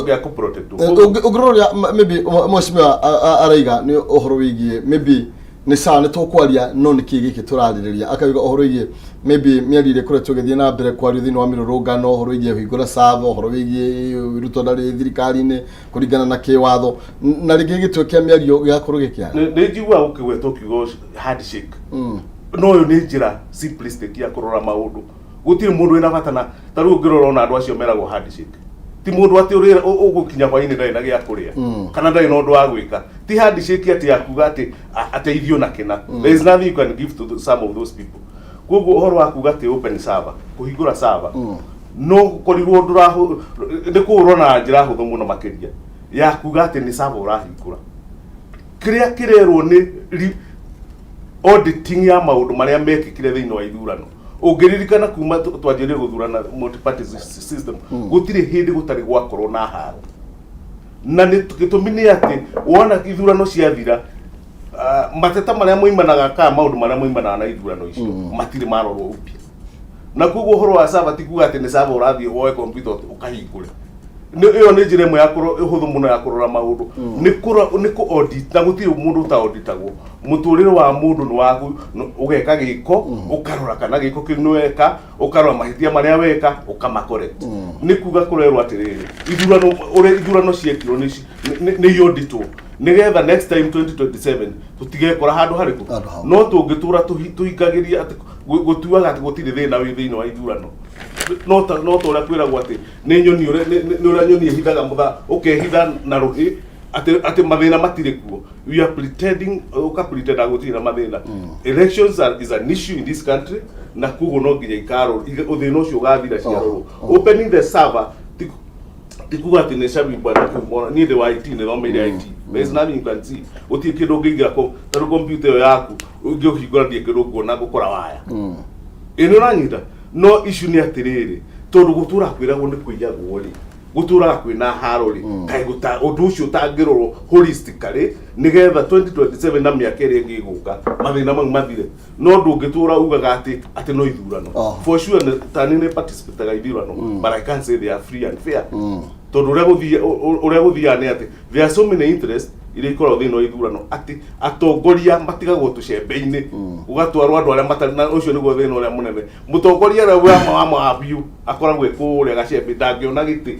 gĩa kũ protect. Ũngĩrora ũrĩa maybe mheshimiwa araiga nĩ ũhoro wĩgiĩ maybe nĩ sawa nĩ tũkwaria, no nĩ kĩĩ gĩkĩ tũrarĩrĩria? Akauga ũhoro wĩgiĩ maybe mĩario ĩrĩa ĩkoretwo ĩgĩthiĩ na mbere kwario thĩinĩ wa mĩrũrũngano, ũhoro wĩgiĩ kũhingũra server, ũhoro wĩgiĩ Ruto ndarĩ thirikari-inĩ kũringana na kĩwatho, na rĩngĩ gĩtwe kĩa mĩario gĩgakorwo gĩkĩaga. Nĩ njiguaga gũkĩgwetwo kiugo handshake, no ũyũ nĩ njĩra simplistic ya kũrora maũndũ. Gũtirĩ mũndũ wĩna bata na ta rĩu ũngĩrora ona andũ acio meragwo handshake ti mũndũ atĩ ũrĩa ũgũkinya hwainĩ ndarĩ na gĩa kũrĩa kana ndarĩ na ũndũ wa gwĩka. Ti handshake atĩ ya kuga atĩ ateithio na kĩna. There is nothing you can give to some of those people. Koguo ũhoro wa kuga atĩ open server, kũhingũra server, no gũkorirwo ndũrahũ nĩ kũũrwo na njĩra hũthũ mũno makĩria ya kuga atĩ nĩ server ũrahingũra. Kĩrĩa kĩrerwo nĩ auditing ya maũndũ marĩa mekĩkire thĩinĩ wa ithurano. Ũngĩririkana kuma twanjĩrĩrie gũthurana multi-party system, gũtirĩ hĩndĩ gũtarĩ gwakorwo na haro, na nĩ gĩtũmi nĩ atĩ wona ithurano ciathira, mateta marĩa moimanaga kana maũndũ marĩa moimanaga na ithurano icio matirĩ marorwo upya. Na koguo ũhoro wa server ti kuga atĩ nĩ server ũrathiĩ woe computer ũkahingũre. Nĩ ĩyo nĩ njĩra ĩmwe ya hũthũ mũno ya kũrora maũndũ, nĩ kũ audit, na gũtirĩ mũndũ ũta auditagwo. Mũtũrĩre wa mũndũ nĩ waku. Ũgeka gĩko, ũkarora kana gĩko kĩu nĩ weka, ũkarora mahĩtia marĩa weka, ũkama correct. Nĩ kuga kũrerwo atĩrĩrĩ, ithurano, ũrĩa ithurano ciekirwo nĩ auditwo nĩgetha next time 2027 tũtigekora handũ harĩkũ. Handũ hau. No tũngĩtũra tũhingagĩria atĩ gũtuaga atĩ gũtirĩ thĩna wĩ thĩinĩ wa ithurano, no ta ũrĩa kwĩragwo atĩ nĩ nyoni ũrĩa nĩ ũrĩa nyoni ĩhithaga mũtha ũkehitha na rũhĩ atĩ mathĩna matirĩ kuo. We are pretending, ũka pretend gũtirĩ na mathĩna. Elections is an issue in this country, na koguo no nginya ikarorwo ũthĩna ũcio ũgathira ciarorwo. Opening the server ti kuga atĩ nĩ cabi bwana kĩhumo. Niĩ ndĩ wa IT, nĩ thomeire IT. There is nothing you can see. Gũtirĩ kĩndũ ũngĩingĩra kũ ta rĩu computer ĩyo yaku ũngĩũhingũra ndirĩ kĩndũ nguona ngũkora waya ĩ nĩ ũranyita. No issue nĩ atĩrĩrĩ, tondũ gũtũra kwĩragwo nĩ kũiyagwo rĩ, gũtũraga kwĩna haro rĩ, kaĩ ũndũ ũcio ũtangĩrorwo holistically nĩgetha 2027 na mĩaka ĩrĩa ĩngĩ ĩgũka mathĩna mau mathire? No ndũngĩtũra ugaga atĩ no ithurano. For sure tani nĩ participataga ithurano, but I can't say they are free and fair, tondũ ũrĩa gũthiaga nĩ atĩ there are so many interests iria ikoragwo thĩinĩ wa ithurano atĩ atongoria matigagwo tũcembe-inĩ, gũgatwarwo andũ arĩa matarĩ na ũcio nĩguo thĩna ũrĩa mũnene. Mũtongoria ũrĩa wa biũ akoragwo e kũrĩa gacembe, ndangĩona gĩtĩ,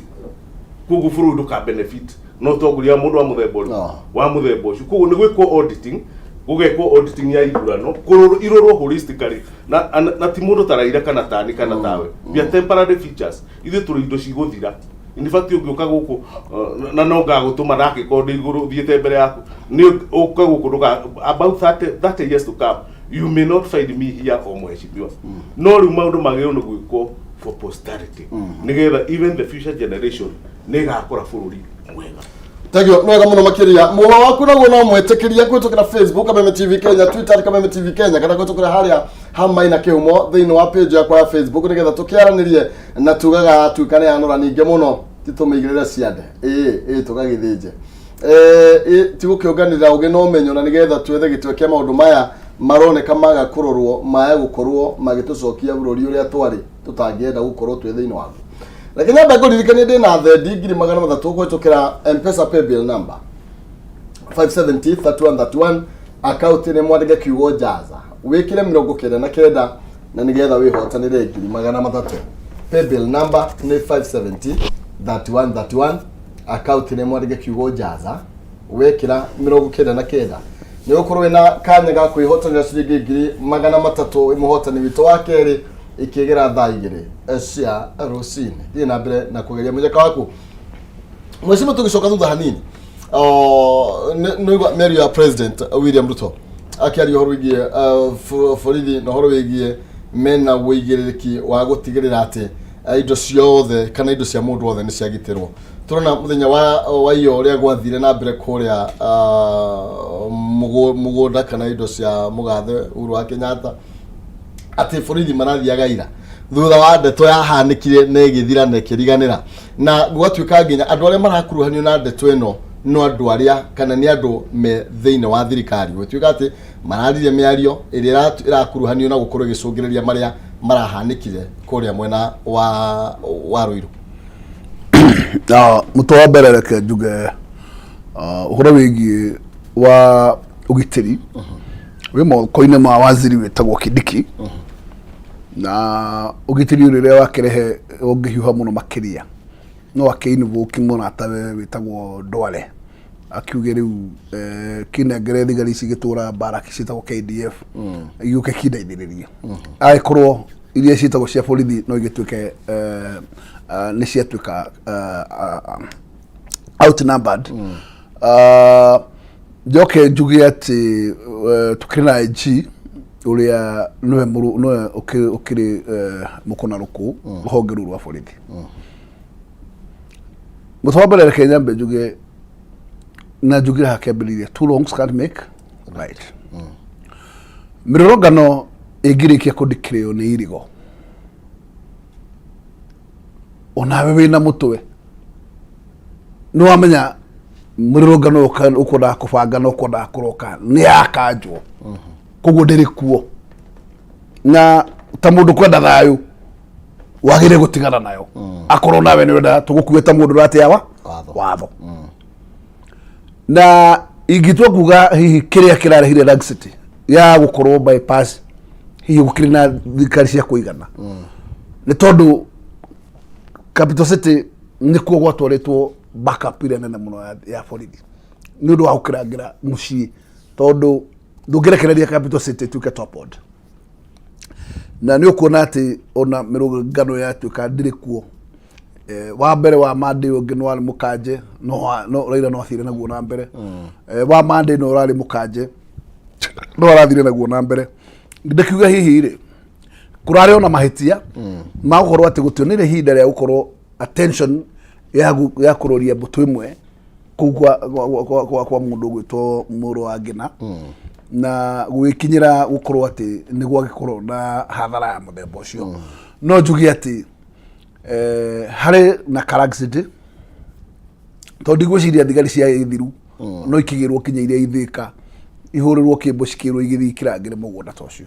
koguo bũrũri ndũka benefit no ũtongoria wa mũndũ wa mũthemba ũrĩkũ wa mũthemba ũcio. Koguo nĩ gwĩkwo auditing, gũgekwo auditing ya ithurano, kũrorwo irorwo holistically, na ti mũndũ ta Raila kana tani kana tawe. We are temporary features. Ithuĩ tũrĩ indo cigũthira. In fact, ũngĩũka gũkũ na no ngagũtũma ndangĩkorwo ndĩ igũrũ thiĩte mbere yaku, nĩ ũka gũkũ ndũka about 30 years to come you may not find me here o mheshimiwa. No rĩu maũndũ magĩrĩirwo nĩ gwĩkwo for posterity, nĩgetha even the future generation nĩ ĩgakora bũrũri mwega. Thank you, nĩ wega mũno makĩria. Mũhwa waku naguo no mwĩtĩkĩrie kũhĩtũkĩra Facebook Kameme TV Kenya, Twitter Kameme TV Kenya, kana kũhĩtũkĩra harĩa ha Maina Kĩhumo thĩinĩ wa page yakwa ya Facebook, nĩgetha tũkĩaranĩrie na tugaga tuĩka nĩ yanora ningĩ mũno ti tũmĩigĩrĩre ciande ĩĩ tũgagĩthĩnje ti gũkĩũnganĩrĩra ũgĩ na ũmenyo, na nĩgetha twethe gĩtwe kĩa maũndũ maya maroneka maga kũrorwo maya gũkorwo magĩtũcokia bũrũri ũrĩa twarĩ tũtangĩenda gũkorwo twĩ thĩinĩ waguo. Reke nyambe ngũririkanie ndĩna thendi 300,000 kũhĩtũkĩra M-Pesa paybill number 570 3131, akaunti nĩ mwandĩke kiugo jaza, wĩkĩre 99, na nĩgetha wĩhotanĩre 300,000. Paybill number nĩ 570. 31 31 akaunti nĩ mwandĩke kiugo njaza wekĩra 99 nĩ ũgũkorwo wĩna kanya ga kwĩhotanĩra ciringi 300,000 wĩ mũhotani witũ wa kerĩ ikĩgĩra thaa 2 cia rũcinĩ. Thiĩ na mbere na kũgeria mũnyaka waku. Mheshimiwa, tũgĩcoka thutha hanini, nĩigua mĩario ya President William Ruto akĩaria ũhoro wĩgiĩ borithi na ũhoro wĩgiĩ mena ũigĩrĩrĩki wa gũtigĩrĩra atĩ indo ciothe kana indo cia mũndũ wothe nĩ ciagitĩrwo. Tũrona mũthenya wa iyo ũrĩa gwathire na mbere kũrĩa mũgũnda kana indo cia mũgathe Uhuru wa Kenyatta, atĩ borithi marathiaga ira thutha wa ndeto yahanĩkire na ĩgĩthira na ĩkĩriganĩra, na gũgatuĩka nginya andũ arĩa marakuruhanio na ndeto ĩno no andũ arĩa kana nĩ andũ me thĩinĩ wa thirikari, gũtuĩka atĩ mararirie mĩario ĩrĩa ĩrakuruhanio na gũkorwo ĩgĩcũngĩrĩria marĩa marahanĩkire kũrĩa mwena wa Ruiru. Na mũtwe wa mbere, reke njuge ũhoro wĩgiĩ wa ũgitĩri wĩ moko-inĩ ma waziri wĩtagwo Kindiki, na ũgitĩri rĩrĩa wakĩrehe ũngĩhiũha mũno makĩria no akĩ-invoke mũratawe wĩtagwo Ndwale, akiuge rĩu kĩnengere thigari ici igĩtũra mbaraki ciĩtagwo KDF igĩũke kindeithĩrĩrie, angĩkorwo iria ciĩtagwo cia borithi no igĩtuĩke nĩ ciatuĩka outnumbered. Njoke njuge atĩ tũkĩrĩ na IG ũrĩa nĩwe nĩwe ũkĩrĩ mũkũna rũkũ rũhonge rũu rwa borithi. Mũtwe wa mbere, reke nyambe njuge na njugire hakĩambĩrĩria, two wrongs can't make right. Mĩrũrũngano ĩngĩrĩkia kũndikĩrĩo nĩ irigo, onawe wĩna mũtwe nĩ wamenya mũrũrũngano ũkwendaga kũbanga na ũkwendaga kũroka nĩ yakanjwo, koguo ndĩrĩ kuo, na ta mũndũ kwenda thayũ wagĩrĩire gũtigana nayo, akorwo nawe nĩ ũrenda tũgũkue ta mũndũ ũratĩa wa Watho. Watho. Na ingĩtua kuga hihi kĩrĩa kĩrarehire laxity ya gũkorwo bypass, hihi gũkĩrĩ na thirikari cia kũigana, nĩ tondũ Capital City nĩkuo gwatwarĩtwo backup ĩrĩa nene mũno ya borithi nĩ ũndũ wa gũkĩrangĩra mũciĩ, tondũ ndũngĩrekereria Capital City ĩtuĩke toppled. Na nĩ ũkuona atĩ ona mĩrũngano yatuĩka ndĩrĩ kuo, wa mbere wa Monday ũngĩ no warĩ mũkanje, no Raila no athire naguo na mbere. Wa Monday no ũrarĩ mũkanje, no arathire naguo na mbere. Ndakiuga hihi rĩ kũrarĩ ona mahĩtia ma gũkorwo atĩ gũtionire ihinda rĩa gũkorwo attention ya kũroria mbũtũ ĩmwe kũu kwa mũndũ ũgwĩtwo mũrũ wa Ngina, na gũgĩkinyĩra gũkorwo atĩ nĩ gwagĩkorwo na hathara ya mũthemba ũcio. No njuge atĩ harĩ na Karag City, tondũ ndigwĩciria thigari cia ithiru no ikigĩrwo kinya iria ithĩka ihũrĩrwo kĩmbo cikĩrwo igĩthiĩ ikĩrangĩre mũgũnda ta ũcio.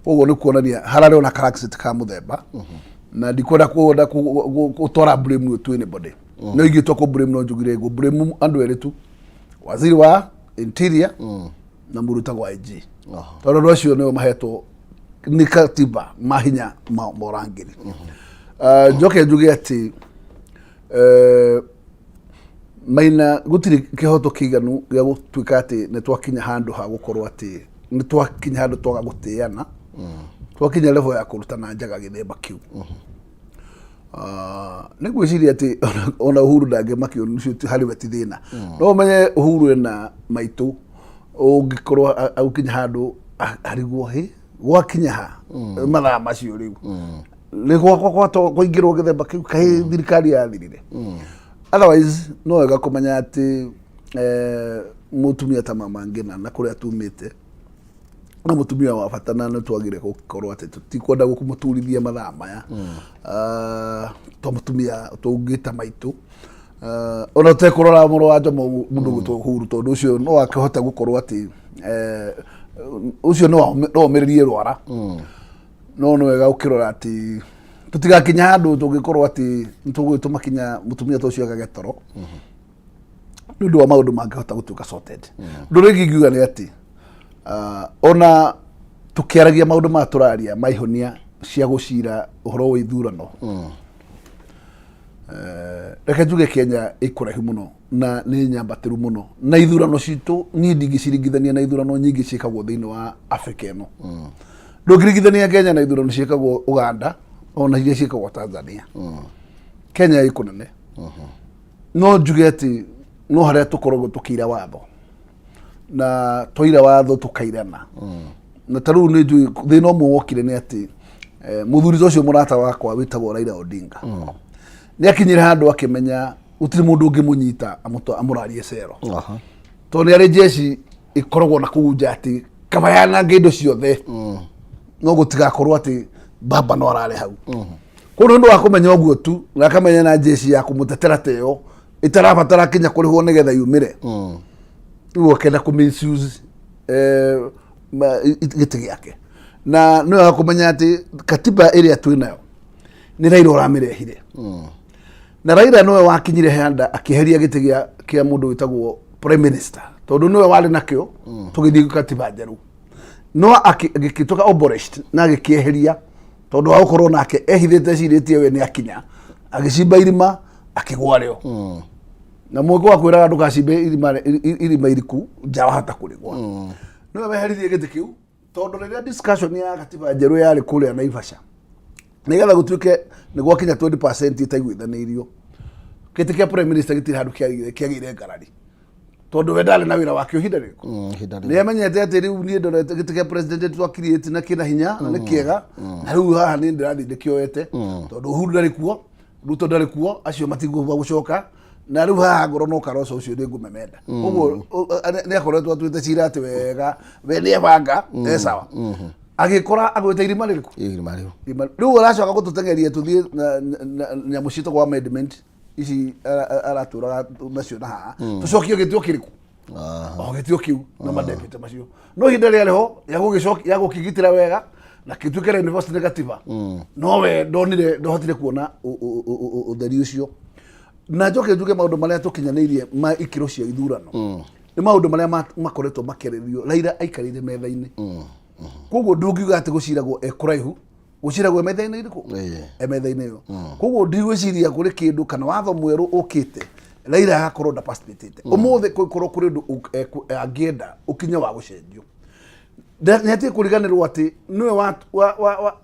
Koguo nĩ kuonania hararĩ ona Karag City ka mũthemba, na ndikwenda kwenda gũtwara blame ĩyo to anybody, no ingĩtua kũ blame no njugire ngũ blame andũ erĩ tu, waziri wa interior na mũndũ wĩtagwo IG, tondũ andũ acio nĩo mahetwo nĩ katiba mahinya ma ũrangĩri. Njoke njuge atĩ Maina, gũtirĩ kĩhoto kĩiganu gĩa gũtuĩka atĩ nĩ twakinya handũ ha gũkorwo atĩ nĩ twakinya handũ twaga gũtĩana, twakinya level ya kũrutana njaga gĩthemba kĩu. Nĩ ngwĩciria atĩ ona Uhuru ndangĩmakio nĩ ũcio, harĩ we ti thĩna. No ũmenye Uhuru ena maitũ ũngĩkorwo agũkinya handũ arigwo hĩ gwakinya ha mathaa macio rĩu nĩ gwakwa kwaingĩrwo gĩthemba kĩu, kaĩ thirikari yathirire. Otherwise no wega kũmenya atĩ mũtumia ta Mama Ngina na kũrĩa tumĩte no mũtumia wa bata, na nĩ twagire gũkorwo atĩ tũtikwenda kũmũturithia mathaa maya. To mũtumia tũngĩta maitũ, ona tũtekũrora mũrũ wa Njomo mũndũ gwĩtwo Uhuru, tondũ ũcio no akĩhote gũkorwo atĩ ũcio no omĩrĩrie rwara. No nĩ wega ũkĩrora atĩ tũtigakinya handũ tũngĩkorwo atĩ nĩ tũgũgĩtũma kinya mũtumia ta ũcio agage toro nĩ ũndũ wa maũndũ mangĩhota gũtuĩka sorted. Ũndũ ũrĩa ũngĩ ingiuga nĩ atĩ ona tũkĩaragia maũndũ maya tũraria ma ihonia cia gũcira ũhoro wa ithurano. Reke njuge Kenya ĩ kũraihu mũno na nĩ nyambatĩru mũno, na ithurano citũ niĩ ndingĩciringithania na ithurano nyingĩ ciĩkagwo thĩinĩ wa Africa ĩno. Ndũngĩringithania Kenya na ithurano ciĩkagwo Uganda ona iria ciĩkagwo Tanzania. Kenya ĩ kũnene. No njuge atĩ no harĩa tũkoragwo tũkĩira watho, na twaira watho tũkairana. Na ta rĩu nĩ njũĩ thĩna ũmwe wokire nĩ atĩ mũthuri ta ũcio mũrata wakwa wĩtagwo Raila Odinga nĩ akinyire handũ akĩmenya gũtirĩ mũndũ ũngĩmũnyita amũrarie cero. Tondũ nĩ arĩ jeshi ĩkoragwo na kũu nja atĩ kaba yanange indo ciothe, no gũtigakorwo atĩ baba no ararĩ hau. Koguo nĩ ũndũ wa kũmenya ũguo tu, na akamenya na jeshi ya kũmũtetera ta ĩyo ĩtarabatara kinya kũrĩhwo nĩgetha yumĩre, rĩu akenda kũ misuse gĩtĩ gĩake. Na nĩ wega kũmenya atĩ katiba ĩrĩa twĩ nayo nĩ Raila ũramĩrehire, na Raila nĩwe wakinyire handa akĩeheria gĩtĩ kĩa mũndũ wĩtagwo prime minister, tondũ nĩwe warĩ nakĩo tũgĩthiĩ katiba njerũ, no gĩgĩtuĩka abolished na agĩkĩeheria tondũ wa gũkorwo nake ehithĩte ecirĩtie we nĩ akinya, agĩcimba irima akĩgwa rĩo. Na mwĩko wa kwĩraga ndũgacimbe irima iriku nja wahota kũrĩgwa. Nĩwe weheririe gĩtĩ kĩu, tondũ rĩrĩa discussion ya katiba njerũ yarĩ kũrĩa Naivasha, nĩgetha gũtuĩke nĩ gwakinya 20% ĩtaiguithanĩirio, gĩtĩ kĩa prime minister gĩtirĩ handũ kĩagĩire ngarari, tondũ we ndarĩ na wĩra wake ihinda rĩrĩkũ. Ihinda rĩu. Nĩ amenyete atĩ rĩu niĩ ndorete gĩtĩ kĩa president twa create na kĩna hinya na nĩ kĩega, na rĩu haha nĩ ndĩrathiĩ ndĩkĩoete, tondũ Uhuru ndarĩ kuo, Ruto ndarĩ kuo, acio matigũba gũcoka, na rĩu haha ngorwo no Kalonzo ũcio nĩ ngũmemenda. Ũguo nĩ akoretwo atuĩte cira atĩ wega we nĩ ebanga e sawa, agĩkora agwĩte irima rĩrĩkũ? Irima rĩu. Rĩu aracoka gũtũteng'eria tũthiĩ na nyamũ ciĩtagwo amendment ici aratũraga nacio, na haha tũcokie gĩtĩo kĩrĩkũ? O gĩtĩo kĩu na madepute macio, no ihinda rĩarĩ ho ya gũgĩcokia, ya gũkĩgitĩra wega na kĩtuĩke reinforced nĩ gatiba, no we ndonire, ndahotire kuona ũtheri ũcio. Na njoke njuge maũndũ marĩa tũkinyanĩirie ma ikĩro cia ithurano nĩ maũndũ marĩa makoretwo makĩarĩrĩrio Raila aikarĩire metha-inĩ. Koguo ndũngiuga atĩ gũciragwo e kũraihu, gũciragwo e metha-inĩ ĩrĩkũ? E metha-inĩ ĩyo. Koguo ndigwĩciria kũrĩ kĩndũ kana watho mwerũ ũkĩte Raila agakorwo ndaparticipatĩte. Ũmũthĩ kũngĩkorwo kũrĩ ũndũ angĩenda ũkinye wa gũcenjio, nĩ atige kũriganĩrwo atĩ nĩwe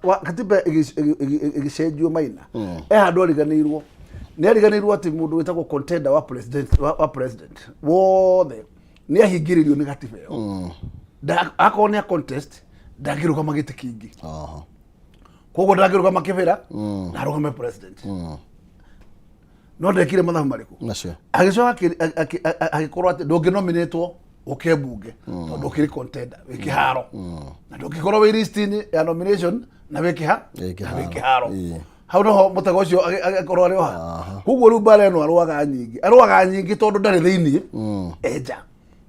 wa katiba ĩgĩcenjio maina e handũ ariganĩirwo. Nĩ ariganĩirwo atĩ mũndũ wĩtagwo contender wa president, wa president wothe nĩ ahingĩrĩrio nĩ gatiba ĩyo. Akorwo nĩ a contest, ndangĩrũgama gĩtĩ kĩngĩ. Koguo ndangĩrũgama kĩbĩra na arũgame president. No ndekire mathabu marĩkũ? Macio. Agĩcoka agĩkorwo atĩ ndũngĩnominĩtwo ũke mbunge tondũ ũkĩrĩ contender wĩ kĩharo, na ndũngĩkorwo wĩ list-inĩ ya nomination na wĩ kĩha Wĩ na wĩ kĩharo. kĩharo. Hau noho mũtego ũcio agĩkorwo arĩ oha. Koguo rĩu mbara ĩno arũaga nyingĩ, arũaga nyingĩ tondũ ndarĩ thĩiniĩ, enja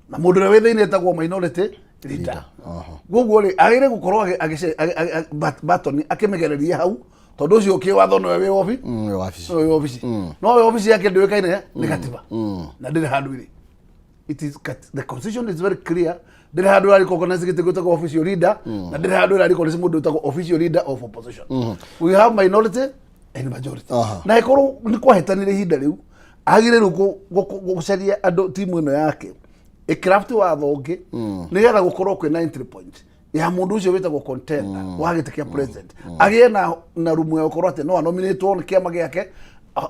na mũndũ ũrĩa wĩ thĩiniĩ etagwo minority leader. Koguo rĩ, agĩrĩire gũkorwo batoni akĩmĩgereria hau, tondũ ũcio kĩwatho nĩwe wĩ obi Wĩ wabici. Nĩwe wĩ obici, no we obici yake ndĩũĩkaine nĩ gatiba na ndĩrĩ handũ ĩrĩ. It is the constitution is very clear, ndĩrĩ handũ ĩra recognize gĩtĩ gwĩtagwo official leader, na ndĩrĩ handũ ĩra recognize mũndũ wĩtagwo official leader of opposition. We have minority and majority. Na ĩkorwo nĩ kwahĩtanire ihinda rĩu, agĩrĩirwo gũcaria andũ timu ĩno yake ĩcraft watho ũngĩ nĩgetha gũkorwo kwĩna entry point ya mũndũ ũcio wĩtagwo contender wa gĩtĩ kĩa president, agĩe na rumu ya gũkorwo atĩ no anominatwo nĩ kĩama gĩake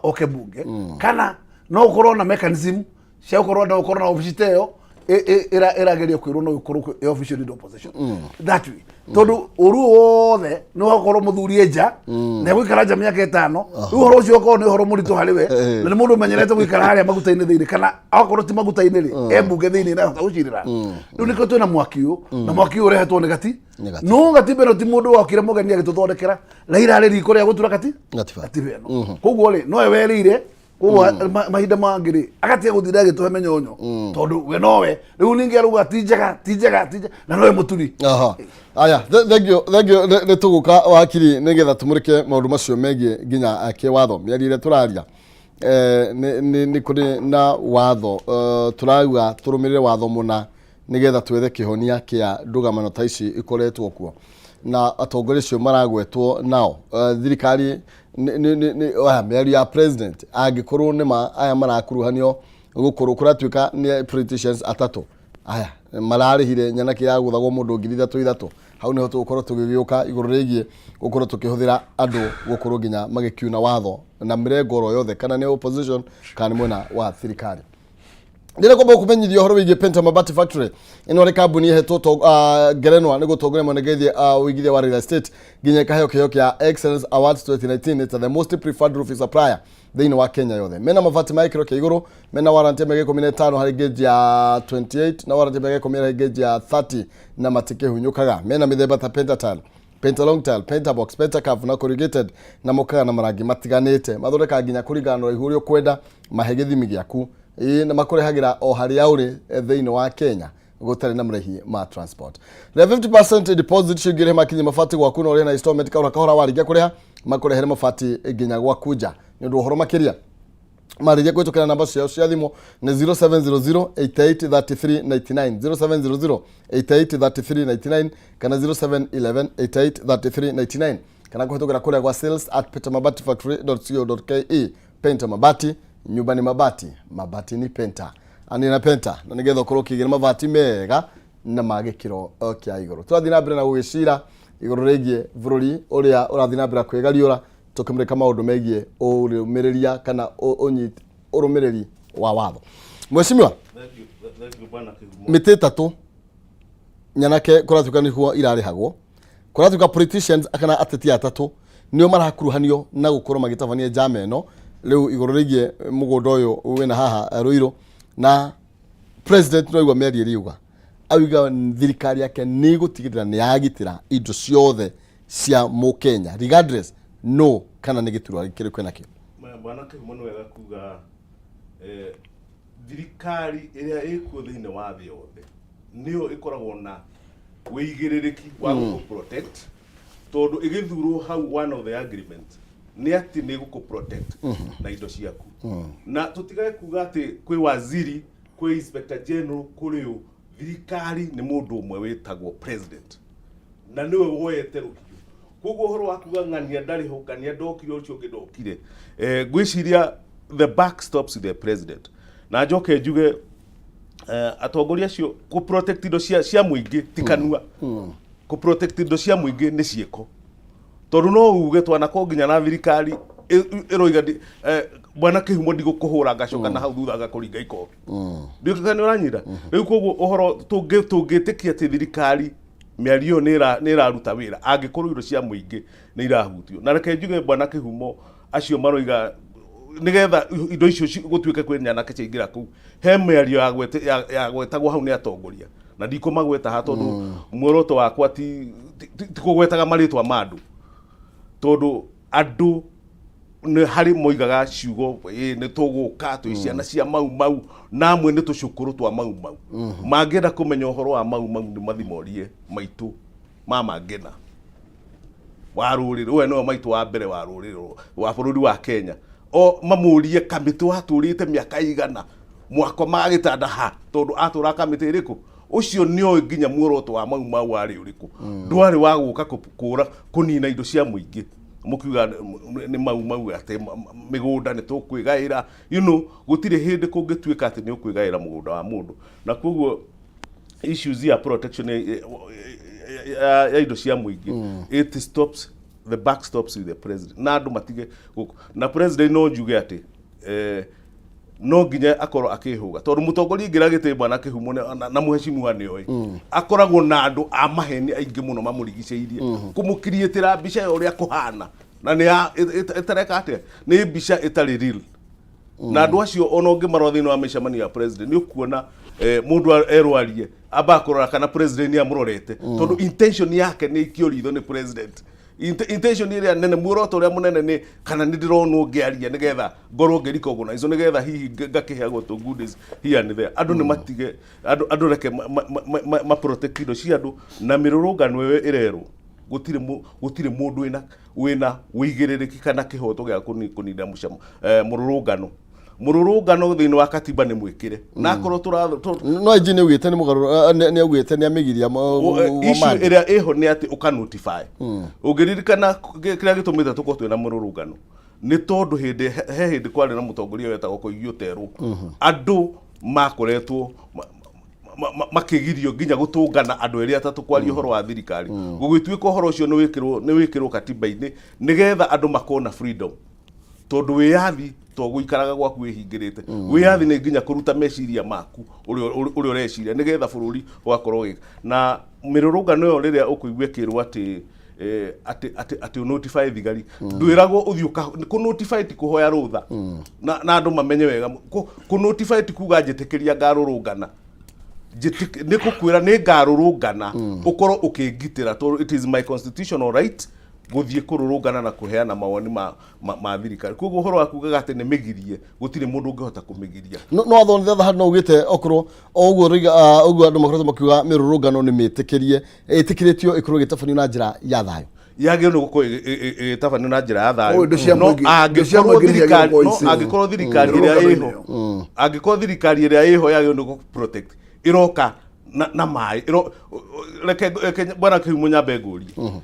oke bunge, kana no gũkorwo na mechanism cia gũkorwo no gũkorwo na obici ta ĩyo ĩrageria kwĩrwo no ĩkorwo ĩ official leader opposition that way, tondũ ũru wothe nĩ wakorwo mũthuri nja na egũikara nja mĩaka 5. Rĩu ũhoro ũcio ũkorwo nĩ ũhoro mũritũ harĩ we, na nĩ mũndũ ũmenyerete gũikara harĩa maguta-inĩ thĩinĩ, kana akorwo ti maguta-inĩ rĩ, e mbunge thĩinĩ na ahota gũcirĩra. Rĩu nĩkĩo twĩna mwaki ũyũ, na mwaki ũyũ ũrehetwo nĩ gati. Nĩ gati. No gatiba ĩno ti mũndũ wokire mũgeni agĩtũthondekera. Raila arĩ riko rĩa gũtura kati Gatiba. gatiba ĩno. Koguo rĩ, nowe werĩire. Koguo mahinda mangĩ rĩ, agatiga gũtinda agĩtũhe mĩnyonyo, tondũ we nowe rĩu ningĩ arauga ti njega, ti njega, ti njega, na nowe mũturi. Aha. Aya, thank you, thank you. Nĩ tũgũka wakiri nĩgetha tũmũrĩke maũndũ macio megiĩ nginya kĩwatho. Mĩario ĩrĩa tũraria nĩ kũrĩ na watho, tũrauga tũrũmĩrĩre watho mũna nĩgetha twethe kĩhonia kĩa ndũgamano ta ici ikoretwo kuo. Na atongoria acio maragwetwo nao, thirikari aya mĩario ya president, angĩkorwo nĩma aya marakuruhanio gũkorwo kũratuĩka nĩ politicians atatũ aya mararĩhire nyanake ya gũthagwo mũndũ 3000 ithatũ, hau nĩho tũgũkorwo tũgĩgĩũka igũrũ rĩgiĩ gũkorwo tũkĩhũthĩra andũ gũkorwo nginya magĩkiuna watho na mĩrengo oro yothe, kana nĩ opposition kana nĩ mwena wa thirikari. Ndĩrenda kwamba gũkũmenyithia ũhoro wĩgiĩ Penta Mabati Factory. Ĩno nĩ kambuni ĩhetwo ngerenwa nĩ gũtongoria mwene ũigithia wa real estate, nginya ĩkaheo kĩheo kĩa Excellence Awards 2019 ta the most preferred roofing supplier thĩinĩ wa Kenya yothe. Mena mabati ma gĩkĩro kĩa igũrũ, mena warranty ya mĩaka 15 harĩ gauge ya 28 na warranty ya mĩaka 10 harĩ gauge ya 30, na matikĩhunyũkaga. Mena mĩthemba ta Pentatile, Penta long tile, Penta box, Penta curve na corrugated, na mokaga na marangi matiganĩte. Mathondekaga nginya kũringana na ũraihu ũrĩa ũkwenda, mahe gĩthimi gĩaku. Ĩĩ, na makũrehagĩra o harĩa ũrĩ thĩinĩ wa Kenya gũtarĩ na marĩhi ma transport. Rĩa 50% deposit ciringi ũrĩhe makinye mabati gwaku, na ũrĩhe na installment kahora kahora. Warĩkia kũrĩha, makũrehere mabati nginya gwaku nja. Nĩ ũndũ wa ũhoro makĩria, marĩria kũhĩtũkĩra namba ciao cia thimũ nĩ 0700 88 33 99, 0700 88 33 99 kana 0711 88 33 99, kana kũhĩtũkĩra kũrĩa gwa sales@pentamabatifactory.co.ke. Penta Mabati, nyumba ni mabati, mabati ni Penta. Ani na Penta na nĩgetha ũkorwo ũkĩgĩra mabati mega na ma gĩkĩro kĩa igũrũ. Tũrathiĩ na mbere na gũgĩcira igũrũ rĩgiĩ bũrũri ũrĩa ũrathiĩ na mbere kwĩgariũra, tũkĩmũrĩka maũndũ megiĩ ũrũmĩrĩria kana ũrũmĩrĩri wa watho. Mheshimiwa, mĩtĩ ĩtatũ nyanake kũratuĩka nĩguo irarĩhagwo, kũratuĩka politicians kana ateti atatũ nĩo marakuruhanio na gũkorwo magĩtabania njama ĩno rĩu igũrũ rĩgiĩ mũgũnda ũyũ wĩna haha Ruiru, na president no igua mĩario ĩrĩuga auga thirikari yake nĩ ĩgũtigĩrĩra nĩ yagitĩra indo ciothe cia mũkenya regardless no kana nĩ gĩturwa kĩrĩkũ nakĩo. Bwana Kĩhumo, nĩ wega kuga thirikari ĩrĩa ĩkuo thĩinĩ wa thĩ yothe nĩyo ĩkoragwo na wĩigĩrĩrĩki wa gũkũ protect, tondũ ĩgĩthurwo hau one of the agreement nĩ atĩ nĩ gũkũ protect na indo ciaku. Na tũtigage kuga atĩ kwĩ waziri, kwĩ inspector general, kũrĩ ũ. Thirikari nĩ mũndũ ũmwe wĩtagwo president, na nĩwe woete rũhiũ. Koguo ũhoro wa kuga ng'ania ndarĩ ho, ng'ania ndokire, ũcio ũngĩ ndokire, ngwĩciria the buck stops with the president. Na njoke njuge atongoria acio kũ protect indo cia mũingĩ ti kanua, kũ protect indo cia mũingĩ nĩ ciĩko, tondũ no uge twanakorwo nginya na thirikari ĩroiga bwana Kĩhumo ndigũkũhũra, ngacoka na hau thutha ngakũringa ikombe. Ndiũĩ kana nĩ ũranyita rĩu. Koguo ũhoro tũngĩtĩkia atĩ thirikari mĩario ĩyo nĩ ĩraruta wĩra angĩkorwo indo cia mũingĩ nĩ irahutio. Na reke njuge, bwana Kĩhumo, acio maroiga nĩgetha indo icio gũtuĩke kwĩ nyanake ciaingĩra kũu, he mĩario yagwetagwo hau nĩ atongoria, na ndikũmagweta haha tondũ muoroto wakwa ti kũgwetaga marĩtwa ma andũ, tondũ andũ nĩ harĩ moigaga ciugo ĩ nĩ tũgũka twĩ ciana cia Mau Mau, na amwe nĩ tũcũkũrũ twa Mau Mau. Mangĩenda kũmenya ũhoro wa Mau Mau nĩ mathimorie maitũ mama Ngina wa rũrĩrĩ, we nĩwe maitũ wa mbere wa rũrĩrĩ wa bũrũri wa Kenya, o mamũrie kamĩtĩ watũrĩte mĩaka igana mwakomaga gĩtanda ha, tondũ atũraga kamĩtĩ ĩrĩkũ. Ũcio nĩoĩ nginya muoroto wa Mau Mau warĩ ũrĩkũ. Ndwarĩ wa gũka kũra kũnina indo cia mũingĩ mũkiuga nĩ Mau Mau atĩ mĩgũnda nĩ tũkwĩgaĩra. Gũtirĩ hĩndĩ kũngĩtuĩka atĩ nĩ ũkwĩgaĩra mũgũnda wa mũndũ. Na koguo issues ya protection ya indo cia mũingĩ, it stops the buck stops with the president. Na andũ matige gũkũ na president, no njuge atĩ no nginya akorwo akĩhũga, tondũ mũtongoria ingĩra gĩtĩ, bwana Kĩhumo, na mũheshimiwa nĩoĩ akoragwo na andũ a maheni aingĩ mũno mamũrigicĩirie kũmũkiriĩtĩra mbica ya ũrĩa kũhana, na nĩ ĩtareka atĩa, nĩ mbica ĩtarĩ real. Na andũ acio ona ũngĩmarora thĩinĩ wa mĩcemanio ya president, nĩ ũkuona mũndũ erwo arie ambaga kũrora kana president nĩ amũrorete, tondũ intention yake nĩ ikio ritho nĩ president. Intention ĩrĩa nene, muoroto ũrĩa mũnene nĩ kana nĩ ndĩronwo ngĩaria nĩgetha ngorwo ngĩ-recognize, nĩgetha hihi ngakĩheagwo tũ goodies here and there. Andũ nĩ matige andũ reke ma protect indo cia andũ. Na mĩrũrũngano ĩyo ĩrerwo gũtirĩ mũndũ wĩna wĩigĩrĩrĩki kana kĩhoto gĩa kũnina mũrũrũngano. Mũrũrũngano thĩinĩ wa katiba nĩ mwĩkĩre na akorwo tũra tũ- No IG nĩ augĩte nĩ mũgarũ, nĩ augĩte nĩ amĩgiria Issue ĩrĩa ĩho nĩ atĩ ũka notify. Ũngĩririkana kĩrĩa gĩtũmĩte tũkorwo twĩna mũrũrũngano nĩ tondũ hĩndĩ he hĩndĩ kwarĩ na mũtongoria wetagwo Koigi Ũterwo, andũ makoretwo makĩgirio nginya gũtũngana andũ erĩ atatũ kwaria ũhoro wa thirikari. Gũgĩtuĩka ũhoro ũcio nĩ wĩkĩrwo katiba-inĩ nĩgetha andũ makorwo na freedom, tondũ wĩyathi to gũikaraga gwaku wĩhingĩrĩte. Wĩyathi nĩ nginya kũruta meciria maku ũrĩa ũrĩa ũreciria nĩgetha bũrũri ũgakorwo ũgĩka. Na mĩrũrũngano ĩyo rĩrĩa ũkũigua ĩkĩrwo atĩ atĩ ũnotify thigari, ndwĩragwo ũthiĩ kũ notify ti kũhoya rũtha. Na andũ mamenye wega, kũ notify ti kuga njĩtĩkĩria ngarũrũngana. Nĩ gũkwĩra nĩ ngarũrũngana, ũkorwo ũkĩngitĩra, tondũ it is my constitutional right gũthiĩ kũrũrũngana na kũheana mawoni ma thirikari. Koguo ũhoro wa kugaga atĩ nĩ mĩgirie, gũtirĩ mũndũ ũngĩhota kũmĩgiria. No watho on the other hand no ugĩte okorwo o ũguo rĩga, ũguo andũ makoretwo makiuga mĩrũrũngano nĩ mĩtĩkĩrie, ĩtĩkĩrĩtio ĩkorwo ĩgĩtabanio na njĩra ya thayũ. Yagĩrĩirwo nĩ gũkorwo ĩgĩtabanio na njĩra ya thayũ. Oh, indo cia No mũingĩ, indo cia angĩkorwo mũingĩ nĩ thirikari ciagĩrĩirwo no gũkorwo ici. angĩkorwo thirikari ĩrĩa Mĩrũrũngano ĩho, angĩkorwo thirikari ĩrĩa ĩho yagĩrĩirwo nĩ gũ protect ĩroka na maĩ reke bwana Kĩhumo nyambe ngũrie,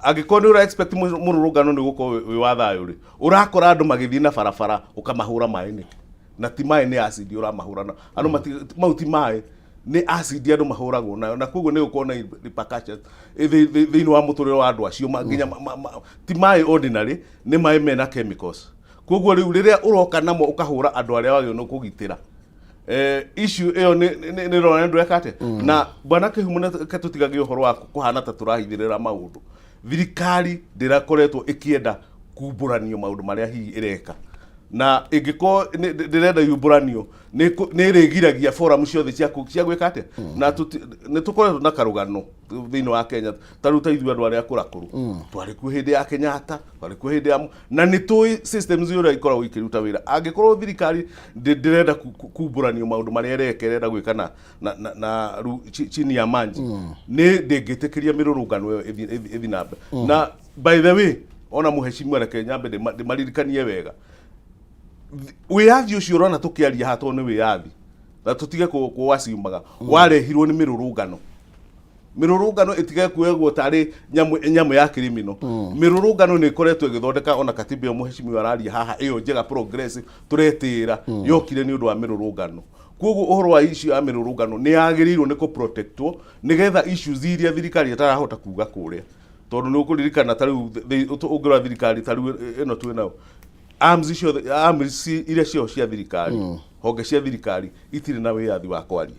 angĩkorwo nĩ ũra expect mũrũrũngano nĩ gũkorwo wĩ wa thayũ rĩ, ũrakora andũ magĩthiĩ na barabara ũkamahũra maĩ nĩkĩ? Na ti maĩ, nĩ acid ũramahũra na andũ mau ti maĩ, nĩ acid andũ mahũragwo nayo, na koguo nĩ gũkorwo na repercussions thĩinĩ wa mũtũrĩre wa andũ acio. Nginya ti maĩ ordinary, nĩ maĩ mena chemicals. Koguo rĩu rĩrĩa ũroka namo ũkahũra andũ arĩa wagĩrĩirwo nĩ kũgitĩra, issue ĩyo nĩ ĩrona ndweka atĩa. Na bwana Kĩhumo, reke tũtigage ũhoro wa kũhana ta tũrahithĩrĩra maũndũ. Thirikari ndĩrakoretwo ĩkĩenda kumbũranio maũndũ marĩa hihi ĩreka, na ĩngĩkorwo ndĩrenda yumbũranio, nĩ ĩrĩgiragia forum ciothe cia gwĩka atĩa. Na nĩ tũkoretwo na karũgano thĩinĩ wa Kenya, ta rĩu ta ithuĩ andũ arĩa akũrakũrũ twarĩ kuo hĩndĩ ya Kenyatta, twarĩ kuo hĩndĩ ya na nĩ tũĩ systems ũrĩa ikoragwo ikĩruta wĩra. Angĩkorwo thirikari ndĩrenda kumbũranio maũndũ marĩa ĩreka, ĩrenda gwĩka na chini ya maji, nĩ ndĩngĩtĩkĩria mĩrũrũngano ĩyo ĩthiĩ na mbere. Na by the way, ona mũhecimiwa, reke nyambe ndĩmaririkanie wega, wĩyathi ũcio ũrona tũkĩaria haha, tondũ nĩ wĩyathi na tũtige kũwaciumaga, warehirwo nĩ mĩrũrũngano. Mĩrũrũngano ĩtige kuoyagwo tarĩ nyamũ ya criminal. Mĩrũrũngano nĩ ĩkoretwo ĩgĩthondeka ona katiba ĩyo mũhecimiwa araria haha, ĩyo njega progressive tũretĩĩra, yokire nĩ ũndũ wa mĩrũrũngano. Koguo ũhoro wa issue ya mĩrũrũngano nĩ yagĩrĩirwo nĩ kũprotectwo nĩgetha issues iria thirikari ĩtarahota kuga kũrĩa, tondũ nĩ ũkũririkana ta rĩu ũngĩrora thirikari ta rĩu ĩno twĩ nayo, arms ciothe, arms iria ciao cia thirikari, honge cia thirikari itirĩ na wĩyathi wa kwaria.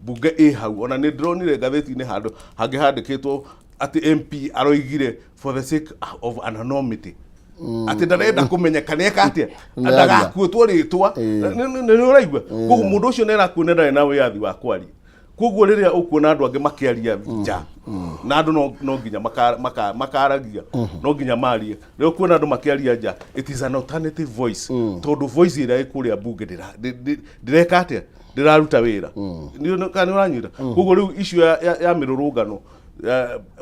Mbunge ĩ hau, ona nĩ ndĩronire ngathĩti-inĩ handũ hangĩ handĩkĩtwo atĩ MP aroigire for the sake of anonymity, atĩ ndarenda kũmenyeka nĩ eka atĩa. Nĩaria. Ndagakuĩtwo rĩtwa. Nĩ ũraigua? Koguo mũndũ ũcio nĩ arakuona ndarĩ na wĩyathi wa kwaria. Koguo rĩrĩa ũkuona andũ angĩ makĩaria nja, na andũ no nginya makaragia, no nginya marie. Rĩrĩa ũkuona andũ makĩaria nja, it is an alternative voice, tondũ voice ĩrĩa ĩ kũrĩa mbunge ndĩreka atĩa, ndĩraruta wĩra. Kana nĩ ũranyita? Koguo rĩu issue ya mĩrũrũngano,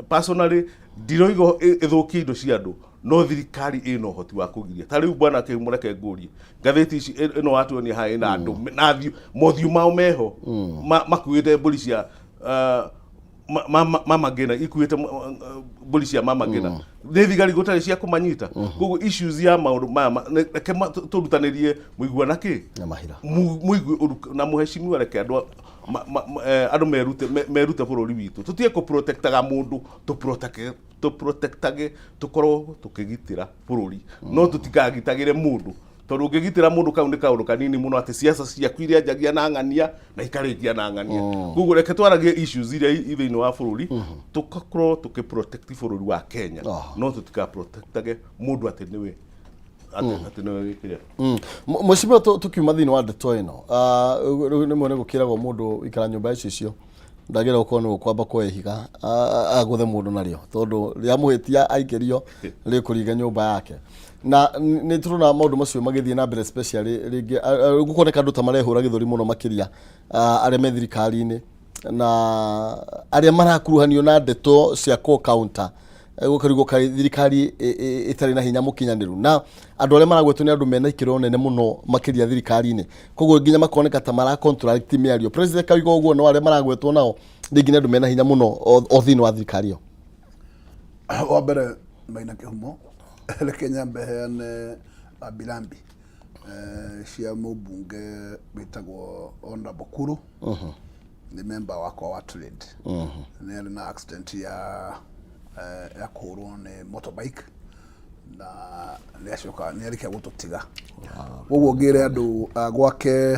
personally ndiroiga ĩthũkie indo cia andũ, no thirikari ĩna ũhoti wa kũgiria. Ta rĩu bwana Kĩhumo, reke ngũrie, ngathĩti ici ĩno watuonia haha ĩna andũ na mothiũ mao meho, makuĩte mbũri cia mama Ngina, ikuĩte mbũri cia mama Ngina, nĩ thigari gũtarĩ cia kũmanyita. Koguo issues ya maũndũ maya reke tũrutanĩrie mũigua na kĩ Na mahira. Mũigue na mũhecimiwa, reke andũ andũ merute bũrũri witũ. Tũtige kũprotectaga mũndũ, tũprotectage, tũkorwo tũkĩgitĩra bũrũri, no tũtikagitagĩre mũndũ, tondũ ũngĩgitĩra mũndũ, kau nĩ kaũndũ kanini mũno atĩ ciaca ciaku iria njagia na ng'ania na ikarĩkia na ng'ania. Koguo reke twaragie issues iria i thĩinĩ wa bũrũri, tũgakorwo tũkĩprotect bũrũri wa Kenya, no tũtikaprotectage mũndũ atĩ nĩwe atĩ nĩwe wĩkĩre. Mheshimiwa, tukiuma thĩinĩ wa ndeto ĩno, rĩu rĩmwe nĩ gũkĩragwo mũndũ ikara nyũmba ya icicio ndagĩrĩire gũkorwo nĩ gũkwamba kuoya ihiga agũthe mũndũ narĩo, tondũ rĩamũhĩtia aikĩrio rĩkũringa nyũmba yake. Na nĩ tũrona maũndũ macio magĩthiĩ na mbere, especially rĩngĩ gũkoneka andũ ta marehũra gĩthũri mũno makĩria, arĩa me thirikari-inĩ na arĩa marakuruhanio na ndeto cia co counter. Gũkarigwo kaĩ thirikari ĩtarĩ na hinya mũkinyanĩru, na andũ arĩa maragwetwo nĩ andũ mena ikĩro nene mũno makĩria thirikari-inĩ, koguo nginya makoneka ta mara contradict mĩario. President kauga ũguo, no arĩa maragwetwo nao rĩngĩ nĩ andũ mena hinya mũno o thĩinĩ wa thirikari ĩyo. Wa mbere, Maina Kĩhumo, reke nyambe heane rambirambi cia mũmbunge wĩtagwo Honorable Kuru. Nĩ member wakwa wa trade. Nĩ arĩ na accident ya kũhũrwo nĩ motorbike na nĩ acoka nĩ arĩkia gũtũtiga. Koguo ngĩre andũ a gwake,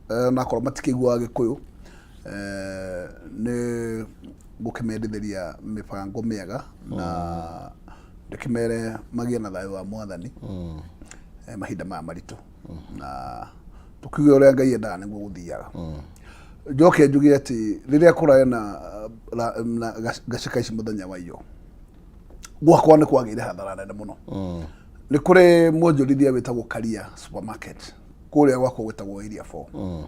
onakorwo matikĩiguaga Gĩkũyũ, nĩ gũkĩmendithĩria mĩbango mĩega na ndĩkĩmere magĩe na thayũ wa Mwathani mahinda maya maritũ, na tũkiuge ũrĩa Ngai endaga nĩguo gũthiaga. Njoke njuge atĩ rĩrĩa kũrarĩ na gacika ici mũthenya wa iyo, gwakwa nĩ kwagĩire hathara nene mũno. Nĩ kũrĩ mwonjorithia wĩtagwo Karia Supermarket kũrĩa gwakwa gwĩtagwo Area 4.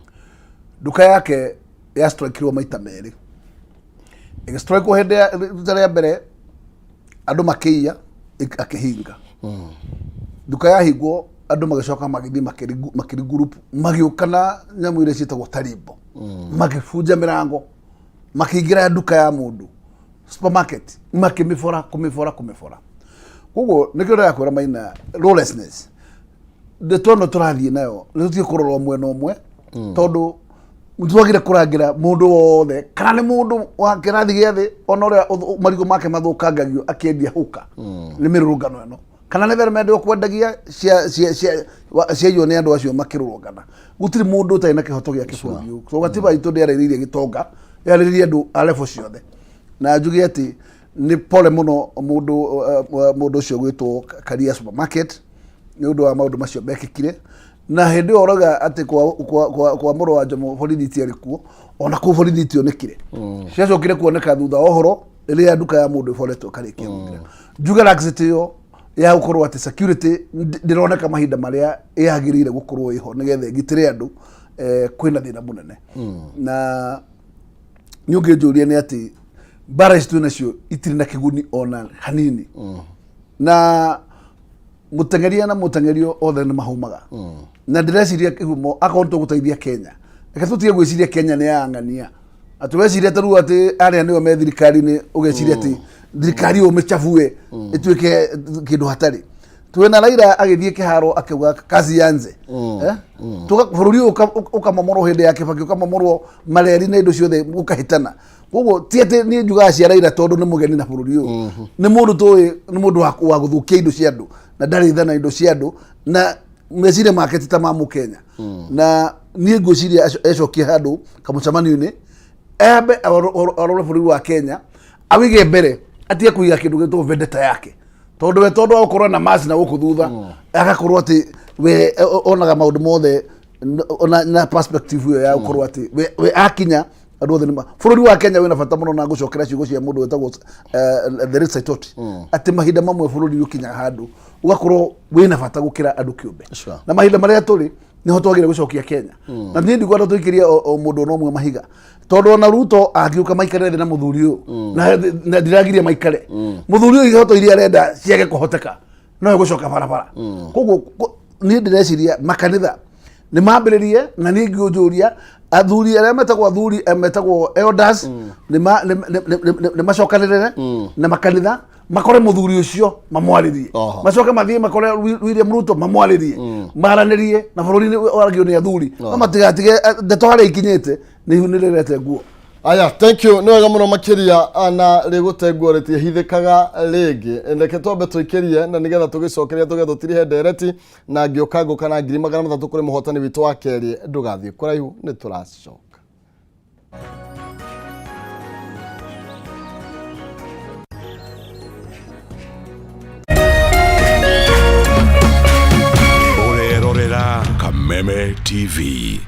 Nduka yake ya strikirwo maita merĩ, ĩgĩstrikwo hĩndĩ ya rita rĩa mbere, andũ makĩiya, akĩhinga nduka. Yahingwo, andũ magĩcoka magĩthiĩ makĩri group, magĩũka na nyamũ iria ciĩtagwo tarimbo, makĩbunja mĩrango, makĩingĩra nduka ya mũndũ supermarket, makĩmĩbora, kũmĩbora, kũmĩbora. Koguo nĩkĩo ndĩrakwĩra Maina, lawlessness ndeto ĩno tũrathiĩ nayo nĩ tũtige kũrorwo mwena ũmwe, tondũ twagire kũrangĩra mũndũ wothe, kana nĩ mũndũ wa kĩrathi gĩa thĩ, ona ũrĩa marigũ make mathũkangagio akĩendia hũka nĩ mĩrũrũngano ĩno, kana nĩ theremende ũkwendagia ciaiywo nĩ andũ acio makĩrũrũngana. Gũtirĩ mũndũ ũtarĩ na kĩhoto gĩake bũrũri ũyũ. So gatiba itũ ndĩarĩrĩirie gĩtonga, yarĩrĩirie andũ a level ciothe. Na njuge atĩ nĩ pole mũno mũndũ ũcio gwĩtwo Karia Supermarket nĩ ũndũ wa maũndũ macio mekĩkire. Na hĩndĩ ĩyo ũrauga atĩ kwa mũrũ wa Njomo borithi itiarĩ kuo, ona kũu borithi itionekire. Ciacokire kuoneka thutha wa ũhoro rĩrĩa nduka ya mũndũ ĩboretwo ĩkarĩkia gũthira. Njuge laxity ĩyo ya gũkorwo atĩ security ndĩroneka mahinda marĩa yagĩrĩire gũkorwo ĩho nĩgetha ĩgitĩre andũ, kwĩna thĩna mũnene. Na nĩ ũngĩnjũria nĩ atĩ mbara ici twĩ nacio itirĩ na kĩguni ona hanini, na mũteng'eria na mũteng'erio othe nĩ mahumaga. Na ndĩreciria kĩhumo, akorwo nĩ tũgũteithia Kenya, reke tũtige gwĩciria Kenya nĩ ya ng'ania, atĩ weciria ta rĩu atĩ arĩa nĩo me thirikari-inĩ, ũgeciria atĩ thirikari ĩyo mĩchabue ĩtuĩke kĩndũ hatarĩ. Twĩna Raila agĩthiĩ kĩharo akiuga kazi yanze. Eh? Bũrũri ũyũ ũkamomorwo hĩndĩ ya Kibaki, ũkamomorwo mareri na indo ciothe gũkahĩtana. Koguo ti atĩ niĩ njugaga cia Raila tondũ nĩ mũgeni na bũrũri ũyũ, nĩ mũndũ tũĩ nĩ mũndũ wa gũthũkia indo cia andũ na ndarĩ tha na indo cia andũ, na meciria make ti ta ma mũkenya. Na niĩ ngwĩciria ecokie handũ kamũcemanio-inĩ, ambe arore bũrũri wa Kenya, awĩige mbere, atige kũiga kĩndũ gĩtwo vendetta yake, tondũ we tondũ wa gũkorwo na masi na gũkũ thutha, agakorwo atĩ we onaga maũndũ mothe na perspective ĩyo ya gũkorwo atĩ we akinya andũ othe nĩma bũrũri wa Kenya wĩna bata mũno. Na ngũcokera ciugo cia mũndũ wĩtagwo the late Saitoti, atĩ mahinda mamwe bũrũri ũkinyaga handũ ũgakorwo wĩna bata gũkĩra andũ kĩũmbe. Na mahinda marĩa tũrĩ nĩho twagĩrĩire gũcokia Kenya. Na niĩ ndikwenda tũikĩrie o mũndũ ona ũmwe mahiga, tondũ ona Ruto angĩũka maikare thĩ na mũthuri ũyũ, na ndiragiria maikare mũthuri ũyũ, ihoto iria arenda ciage kũhoteka, no egũcoka barabara. Koguo niĩ ndĩreciria makanitha nĩ mambĩrĩrie, na niĩ ngĩũnjũria athuri arĩa metagwo athuri, metagwo elders, nĩ macokanĩrĩre na makanitha, makore mũthuri ũcio mamwarĩrie. Macoke mathiĩ makore William Ruto mamwarĩrie, maranĩrie, na bũrũri nĩ waragio nĩ athuri, no matigatige ndeto harĩa ikinyĩte nĩ ihu nĩ rĩrete nguo. Aya, thank you, nĩ wega mũno makĩria. Na rĩgũte nguo rĩtihithĩkaga rĩngĩ. Reke twambe tũikĩrie na nĩgetha tũgĩcokeria tũge tũtirihe ndereti, na ngĩũka ngũka na 300,000 kũrĩ mũhotani witũ wa kerĩ. Ndũgathiĩ kũraihu, nĩ tũracoka. Ũrerorera Kameme TV.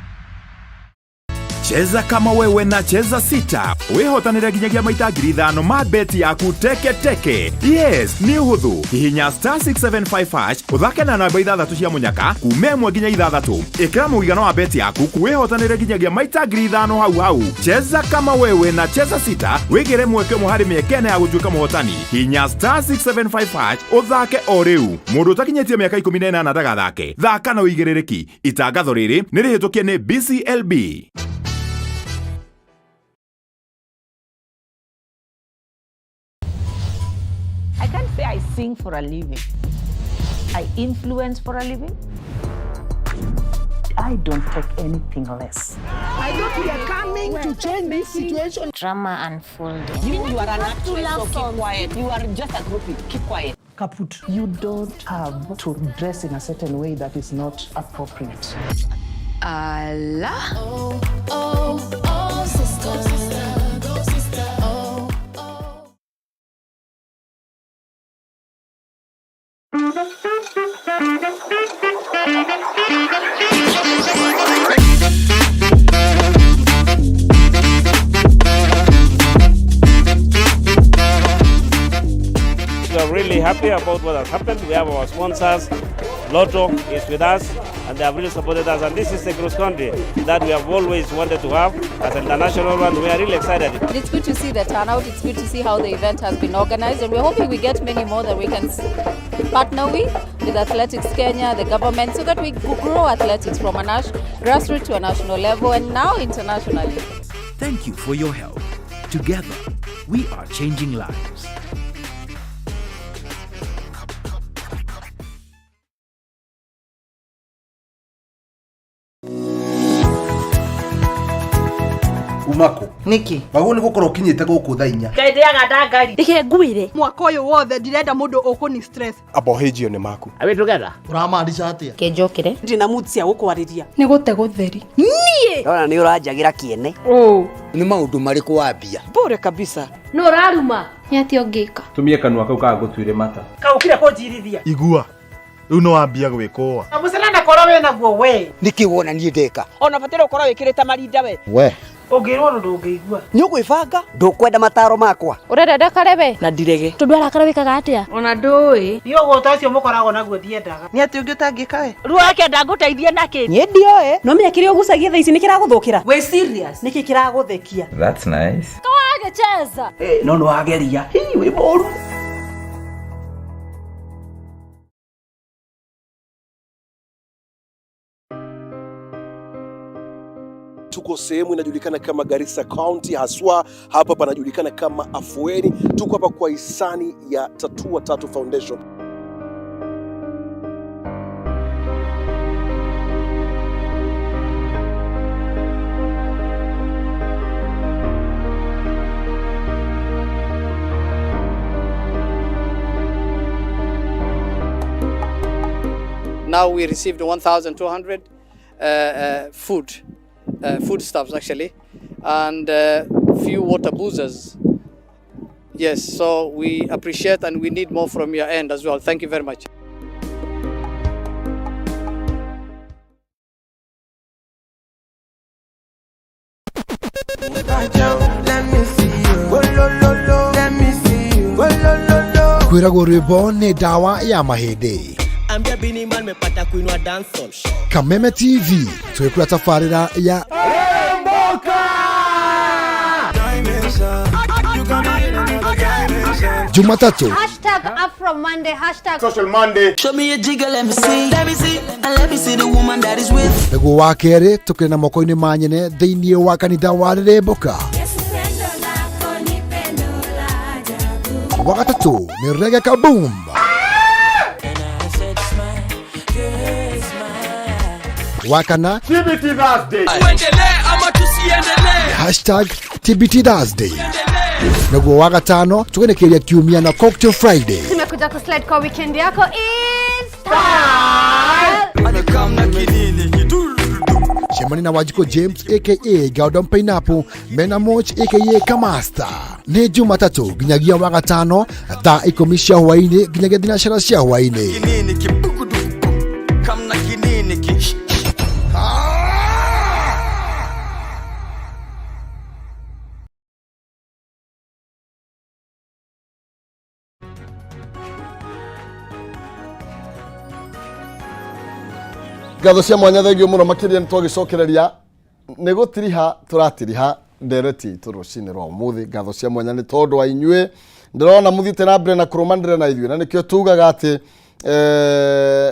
Cheza kama wewe na Cheza Sita wĩhotanĩre nginyagia maita 5,000 ma beti yaku teke teke. Yes, nĩ ũhũthũ. Hihinya star 675 hash ũthake na namba ithathatũ cia mũnyaka kuma 1 nginya 6. Ĩkĩra mũigana wa beti yaku wĩhotanĩre nginyagia maita 5,000 hau hau. Cheza kama wewe na Cheza Sita wĩgĩre mweke ũmwe harĩ mĩeke ĩna ya gũtuĩka mũhotani. Hihinya star 675 hash ũthake o rĩu. Mũndũ ũtakinyĩtie mĩaka 18 ndagathake. Thaka na ũigĩrĩrĩki. Itangatho rĩrĩ nĩ rĩhĩtũkie nĩ BCLB. I can't say I sing for a living. I influence for a living. I don't take anything less. I thought we are coming to change this situation. Drama unfolding. You are an actress, so keep quiet. You are just a groupie. Keep quiet. Kaput. You don't have to dress in a certain way that is not appropriate. Allah. Oh, oh, oh, sister, sister, go sister. Oh, oh. We are really happy about what has happened. We have our sponsors. Lotto is with us, and they have really supported us. And this is the cross country that we have always wanted to have as an international one. We are really excited. It's good to see the turnout. It's good to see how the event has been organized, and we're hoping we get many more that we can partner with Athletics Kenya, the government, so that we grow athletics from a grassroots to a national level and now internationally. Thank you for your help. Together, we are changing lives. Umako niki waguo nĩ gũkorwo ũkinyĩte gũkũ thaa 4. Ngai ndĩaga ndangari. Reke ngwire mwaka ũyũ wothe ndirenda mũndũ ũkũni stress. Abohĩjio nĩ maku. Are we together? Ũramaanisha atĩa? Kenjokere. Ndina mood cia gũkwarĩria. Nĩ gũte gũtheri. Niĩ. Ndona nĩ ũranjagĩra kĩene. Nĩ maũndũ marĩkũ wambia? Bure kabisa. Nũ ũraruma? Nĩ atĩa ũngĩka? Tumie kanua kau kagũtuire mata. Kaũkire kũnjirithia. Igua. Rĩu no wambia gwĩkũa. Na mũcene korwo wĩna guo we. Nĩkĩ wona niĩ ndeka? Ona bataire ũkorwo wĩkĩrĩte marinda we. We. Ũngĩrwo ũndũ ndũngĩigua. Nĩ ũgwĩbanga? Ndũkwenda mataro makwa. Ũrenda ndakare we? Na ndirege. Tondũ arakara wĩkaga atĩa? Ona ndũĩ. Niĩ ũgũta ũcio mũkoragwo naguo ndiendaga. Nĩ atĩ ũngĩ ũtangĩka we? Rĩu akenda ngũteithie nakĩ? Niĩ ndioĩ. No menya kĩrĩa ũgucagia thaa ici nĩ kĩragũthũkĩra. Wĩ serious? Nĩkĩ kĩragũthekia? That's nice. Kawagĩcheza. No nĩ wageria. Hii wĩ mũru. Tuko sehemu inajulikana kama Garissa County, haswa hapa panajulikana kama Afueni. Tuko hapa kwa hisani ya Tatua Tatu Foundation. Now we received 1,200 foodstuffs actually, and few water boozers. Yes, so we appreciate and we need more from your end as well. Thank you very much. Kwĩragwo rwĩmbo nĩ ndawa ya mahĩndĩ. Ambia Bini Man mepata kuinua dancehall. Kameme TV twĩkũra tabarĩra ya Jumatatu Hashtag Afro Monday, hashtag Social Monday. Show me a jigger, let me see. Let me see. And let me see the woman that is with. Nĩguo wa kerĩ tũkĩrĩ na moko-inĩ ma nyene thĩinĩ wa kanitha wa Rĩrĩmbũka. Wa gatatũ nĩ Reggae Kaboom. Wa kana TBT Thursday. Tuendelee ama tusiendelee? Hashtag TBT Thursday. Naguo wa gatano tũgenekeria kiumia na Cocktail Friday. Tumekuja kuslide kwa weekend yako is style. Cemania na Wanjikũ James aka Gordon Pineapple mena Moch aka Kamasta. Nĩ Jumatatũ nginyagia wa gatano thaa 10 cia hwaĩ-inĩ nginyagia 9 cia hwaĩ-inĩ. Ngatho cia mwanya, thengio mũno makĩria. Nĩ twagĩcokereria nĩ gũtiriha, tũratiriha ndereti itũ rũcinĩ rwa ũmũthĩ. Ngatho cia mwanya nĩ tondũ wa inyuĩ, ndĩrona mũthiĩte na mbere na kũrũmanĩrĩra na ithuĩ, na nĩkĩo tugaga atĩ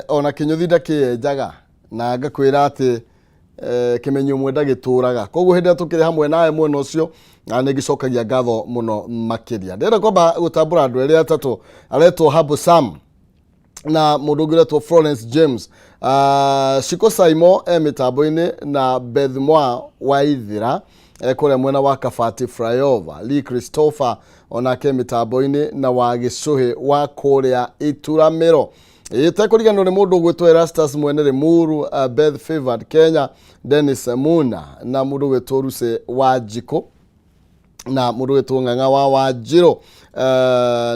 ona kĩnyũthi ndakĩenjaga, na ngakwĩra atĩ kĩmenyi ũmwe ndagĩtũraga. Koguo hĩndĩ ĩrĩa tũkĩrĩ hamwe nawe mwena ũcio, na nĩ ngĩcokagia ngatho mũno makĩria. Ndĩrenda kwamba gũtambũra andũ erĩ atatũ. Aretwo Habu Sam na mũndũ ũngĩ ũretwo Florence James, Shiko Saimo e mĩtambo-inĩ, na Beth Mwa Waithira e kũrĩa mwena wa Kabati Flyover, Lee Christopher onake mĩtambo-inĩ, na wa Gĩcũhĩ wa kũrĩa Ituramĩro. Ĩtekũriganĩrwo nĩ mũndũ ũgwĩtwo Erastus Mwene Limuru, Beth Favored Kenya, Dennis Muna, na mũndũ ũgwĩtwo Ruse wa Njikũ, na mũndũ wĩtwo Ng'ang'a wa Wanjirũ,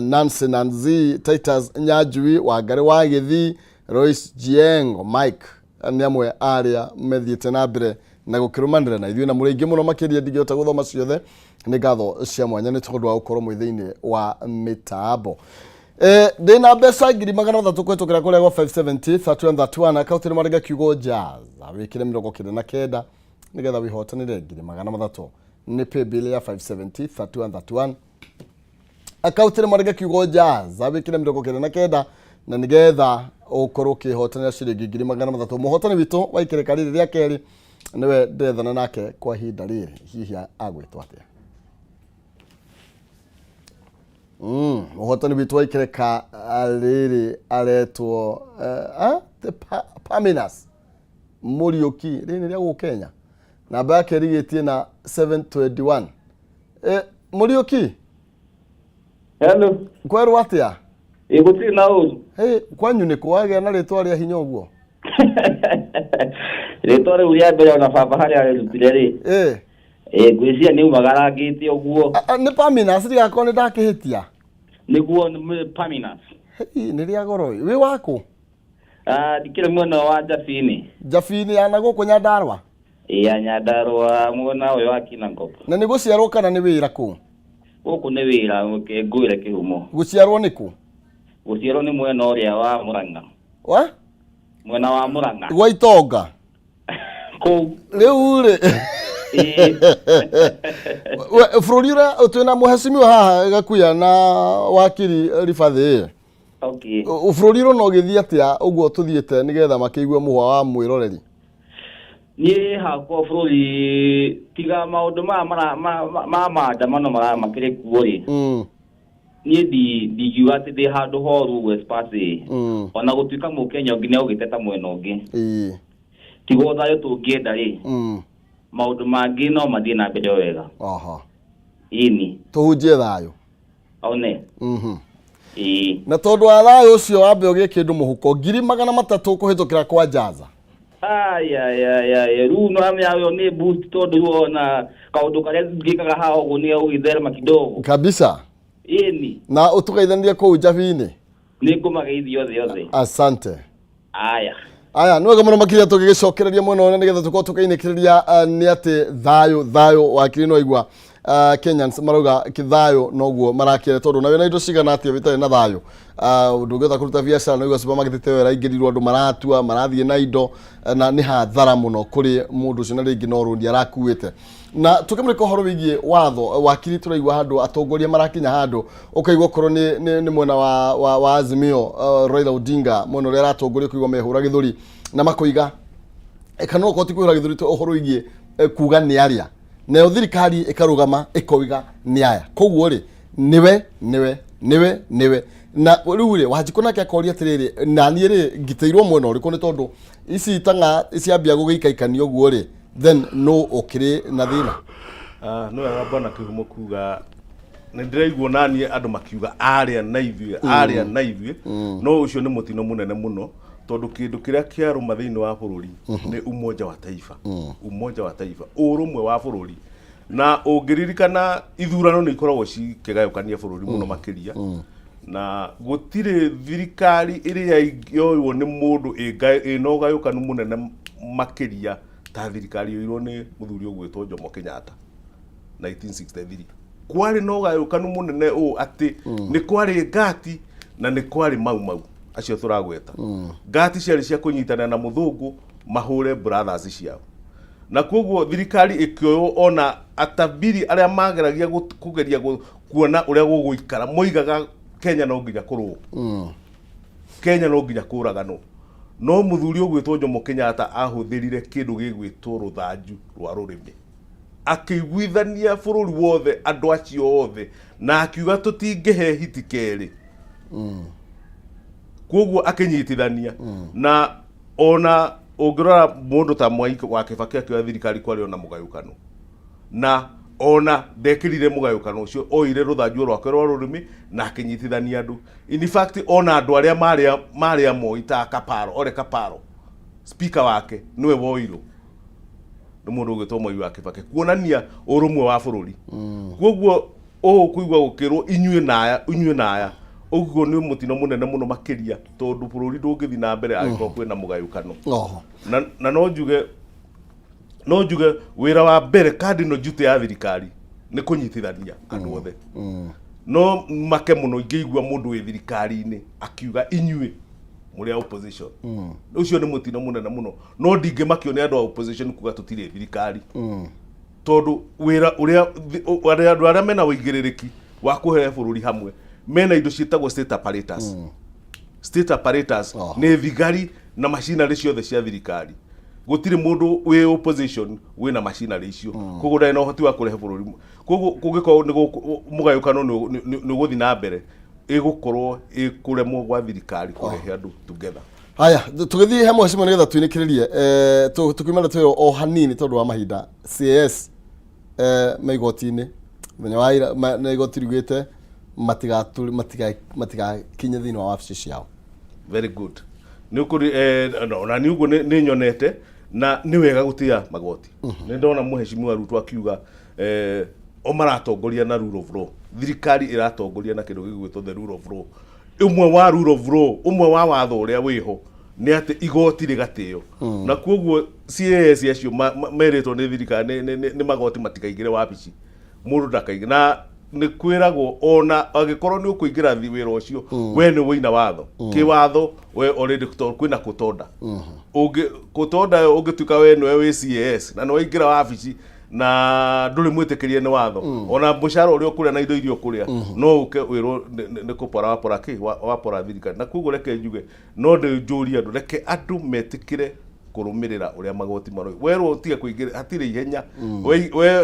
Nancy Nanzi, Titus Nyanjui, Wangari wa Gĩthii, Royce Jiengo, Mike, nĩ amwe arĩa methiĩte na mbere na gũkĩrũmanĩra na ithuĩ, na mũrĩ aingĩ mũno makĩria, ndingĩhota gũthoma ciothe. Nĩ ngatho cia mwanya nĩ tondũ wa gũkorwo mwĩ thĩinĩ wa mĩtambo. Ndĩna mbeca 300,000 kũhetũkĩra kũrĩa gwa 570 31 31, akaunti nĩ marĩga kiugo Jaza, wĩkĩre 99 nĩgetha wĩhotanĩre 300,000. Nĩ paybill ya 570 31 31, akaunti nĩ marĩga kiugo Jaza, wĩkĩre 99 na nĩgetha ũkorwo ũkĩhotanĩra ciringi 300,000. Mũhotani witũ wa ikereka rĩrĩ rĩa kerĩ nĩwe ndĩrethana nake kwa ihinda rĩrĩ, hihi agwĩtwo atĩa? Mũhotani witũ wa ikereka rĩrĩ aretwo the Paminas Mũriũki, rĩrĩ nĩ rĩa gũkũ Kenya, namba yake ĩrigĩtie na 721. Mũriũki. Hello. Kwerwo atĩa? Ĩ, gũtirĩ na ũru. Hey, kwanyu nĩ kũ wagĩa na rĩtwa rĩa hinya ũguo? Rĩtwa rĩu rĩa mbere ona baba harĩa arĩrutire rĩ. Ĩ, ngwĩciria nĩ umagarangĩte ũguo. Nĩ Paminas, ndigakorwo nĩ ndakĩhĩtia. Nĩguo, nĩ Paminas. Hey, nĩ rĩa goro. Wĩ wakũ? Ah, ndikĩrĩ mwena wa Njabini. Njabini ya na gũkũ Nyandarũa? Ĩ, ya Nyandarũa, mwena ũyũ wa Kinangop. Na nĩ gũciarwo kana nĩ wĩra kũu? Gũkũ nĩ wĩra, ngwĩre kĩhumo. Gũciarwo nĩ kũ? Gũciarwo nĩ mwena ũrĩa wa Mũrang'a. Wa? Mwena wa Mũrang'a. Gwa Itonga? Kũu. Rĩu rĩ, bũrũri ũrĩa twĩna mũhecimiwa haha Gakuya na wakiri Ribathĩ. Okay. Bũrũri ũrona ũgĩthiĩ atĩa ũguo tũthiĩte, nĩgetha makĩigue mũhwa wa mwĩroreri? Niĩ hakwa bũrũri, tiga maũndũ maya ma maandamano makĩrĩ kuo rĩ, niĩ ndingiuga atĩ ndĩ handũ horu ũguo espasi, ona gũtuĩka mũkenya ũngĩ nĩ agũgĩteta mwena ũngĩ. Tiga o thayũ tũngĩenda rĩ, maũndũ mangĩ no mathiĩ na mbere o wega. Ĩni. Tũhunjie thayũ. One. Ĩĩ. Na tondũ wa thayũ ũcio, wambe ũgĩe kĩndũ mũhuko, 300,000 kũhĩtũkĩra kwa Jaza. Ayayayaya, rĩu no amenya ĩyo nĩ boost, tondũ rĩu ona kaũndũ karĩa ngĩkaga haha ũguo nĩ gũgĩtherema kidogo. Kabisa. Ĩni. Na ũtũgeithanirie kũu Njabini. Nĩ ngũmageithia othe othe. Asante. Aya. Aya, nĩ wega mũno makĩria. Tũgĩgĩcokereria mwena ũrĩa nĩgetha tũkorwo tũkĩinĩkĩrĩria, nĩ atĩ thayũ, thayũ, wakiri, no igua Kenyans marauga kĩthayũ noguo marakĩre, tondũ na wĩna indo cigana atĩa wĩtarĩ na thayũ, ndũngĩhota kũruta biacara. No igua supermarket ĩyo ĩraingĩrirwo, andũ maratua marathiĩ na indo, na nĩ hathara mũno kũrĩ mũndũ ũcio, na rĩngĩ no rũni arakuĩte. Na tũkĩmũrĩka ũhoro wĩgiĩ watho, wakiri, tũraigua handũ atongoria marakinya handũ ũkaigua okorwo nĩ mwena wa Azimio, Raila Odinga, mwena ũrĩa aratongoria, ũkaigua mehũra gĩthũri na makoiga, kana okorwo ti kwĩhũra gĩthũri, ũhoro wĩgiĩ kuga nĩ arĩa, nayo thirikari ĩkarũgama ĩkoiga nĩ aya, koguo rĩ, nĩwe nĩwe nĩwe nĩwe. Na rĩu rĩ, Wanjikũ nake akoria atĩrĩrĩ, na niĩ rĩ, ngitĩirwo mwena ũrĩkũ? Nĩ tondũ ici tang'a ciambia gũgĩikaikania ũguo rĩ, then no ũkĩrĩ na thĩna. Ah, nĩ wega bwana Kĩhumo kuga nĩ ndĩraigua naniĩ andũ makiuga arĩa na ithuĩ, arĩa na ithuĩ. No ũcio nĩ mũtino mũnene mũno, tondũ kĩndũ kĩrĩa kĩarũma thĩinĩ wa bũrũri nĩ umoja wa taifa, umoja wa taifa, ũrũmwe wa bũrũri. Na ũngĩririkana, ithurano nĩ ikoragwo cikĩgayũkania bũrũri mũno makĩria, na gũtirĩ thirikari ĩrĩa yoywo nĩ mũndũ ĩna ũgayũkanu mũnene makĩria ta thirikari yoirwo nĩ mũthuri ũgwĩtwo Jomo Kenyatta 1963. Kwarĩ na ũgayũkanu mũnene ũũ atĩ nĩ kwarĩ ngati na nĩ kwarĩ mau mau acio tũragweta. Ngati ciarĩ cia kũnyitanĩra na mũthũngũ. Mahũre brothers ciao, na koguo thirikari ĩkĩoywo. Ona atabiri arĩa mageragia kũgeria kuona ũrĩa gũgũikara moigaga Kenya no nginya kũrũo, Kenya no nginya kũraganwo. No mũthuri ũgwĩtwo Jomo Kenyatta ahũthĩrire kĩndũ gĩgwĩtwo rũthanju rwa rũrĩmĩ, akĩiguithania bũrũri wothe, andũ acio othe, na akiuga tũtingĩhe hiti kerĩ. Koguo akĩnyitithania. Na ona ũngĩrora mũndũ ta Mwai wa Kĩbakĩ akĩoya thirikari, kwarĩ ona mũgayũkano, na ona ndekĩrire mũgayũkano ũcio. Oire rũthanju rwake rwa rũrĩmĩ na akĩnyitithania andũ. In fact, ona andũ arĩa marĩ a Moi ta Kaparo, Ole Kaparo, speaker wake nĩwe woirwo nĩ mũndũ ũgwĩtwo Mwai wa Kĩbakĩ, kuonania ũrũmwe wa bũrũri. Koguo ũũ kũigua gũkĩrwo inyuĩ naya, inyuĩ naya, ũguo nĩ mũtino mũnene mũno makĩria, tondũ bũrũri ndũngĩthiĩ na mbere angĩkorwo kwĩna mũgayũkano. Na no njuge wĩra wa mbere, cardinal duty ya thirikari nĩ kũnyitithania andũ othe. No make mũno ingĩigua mũndũ wĩ thirikari-inĩ akiuga inyuĩ mũrĩ a opposition. Ũcio nĩ mũtino mũnene mũno. No ndingĩmakio nĩ andũ a opposition kuga tũtirĩ thirikari, tondũ wĩra ũrĩa andũ arĩa mena ũigĩrĩrĩki wa kũhe bũrũri hamwe mena indo ciĩtagwo state apparatus. State apparatus nĩ thigari na macinarĩ ciothe cia thirikari. Gũtirĩ mũndũ wĩ opposition wĩna macinarĩ icio, koguo ndarĩ na ũhoti wa kũrehe bũrũri. Koguo kũngĩkorwo nĩ mũgayũkano nĩ ũgũthiĩ na mbere, ĩgũkorwo ĩkũremwo gwa thirikari kũrehe andũ together. Haya, tũgĩthiĩ he mheshimiwa nĩgetha twinĩkĩrĩrie, tũkiuma ndeto ĩyo o hanini tondũ wa mahinda. CAS me igoti-inĩ mũthenya wa ira, na igoti riugĩte matigakinye thĩinĩ wa wabici ciao. Very good. Nĩ ũkũri no, na nĩ ũguo nĩ nyonete na nĩ wega gũtĩa magoti. Nĩ ndona mheshimiwa Ruto akiuga o maratongoria na rule of law. Thirikari ĩratongoria na kĩndũ gĩgwĩtwo the rule of law. Ũmwe wa rule of law, ũmwe wa watho ũrĩa wĩho nĩ atĩ igoti rĩgatĩo. Na koguo CAS acio merĩtwo nĩ thirikari nĩ magoti matikaingĩre wabici, mũndũ ndakaingĩre. Na nĩ kwĩragwo ona angĩkorwo nĩ ũkũingĩra wĩra ũcio, we nĩ wĩina watho kĩwatho, we already tondũ kwĩna kũtonda ũngĩ kũtonda. Ũngĩtuĩka we nĩwe wĩ CAS na nĩ waingĩra wabici na ndũrĩ mwĩtĩkĩrie nĩ watho, ona mũcara ũrĩa ũkũrĩa na indo iria ũkũrĩa, no ũke wĩrwo nĩ kũpora wapora kĩ wapora thirikari. Na koguo reke njuge, no ndĩnjũrie andũ, reke andũ metĩkĩre kũrũmĩrĩra ũrĩa magoti maroiga. Werwo ũtige kũingĩra, hatirĩ ihenya. We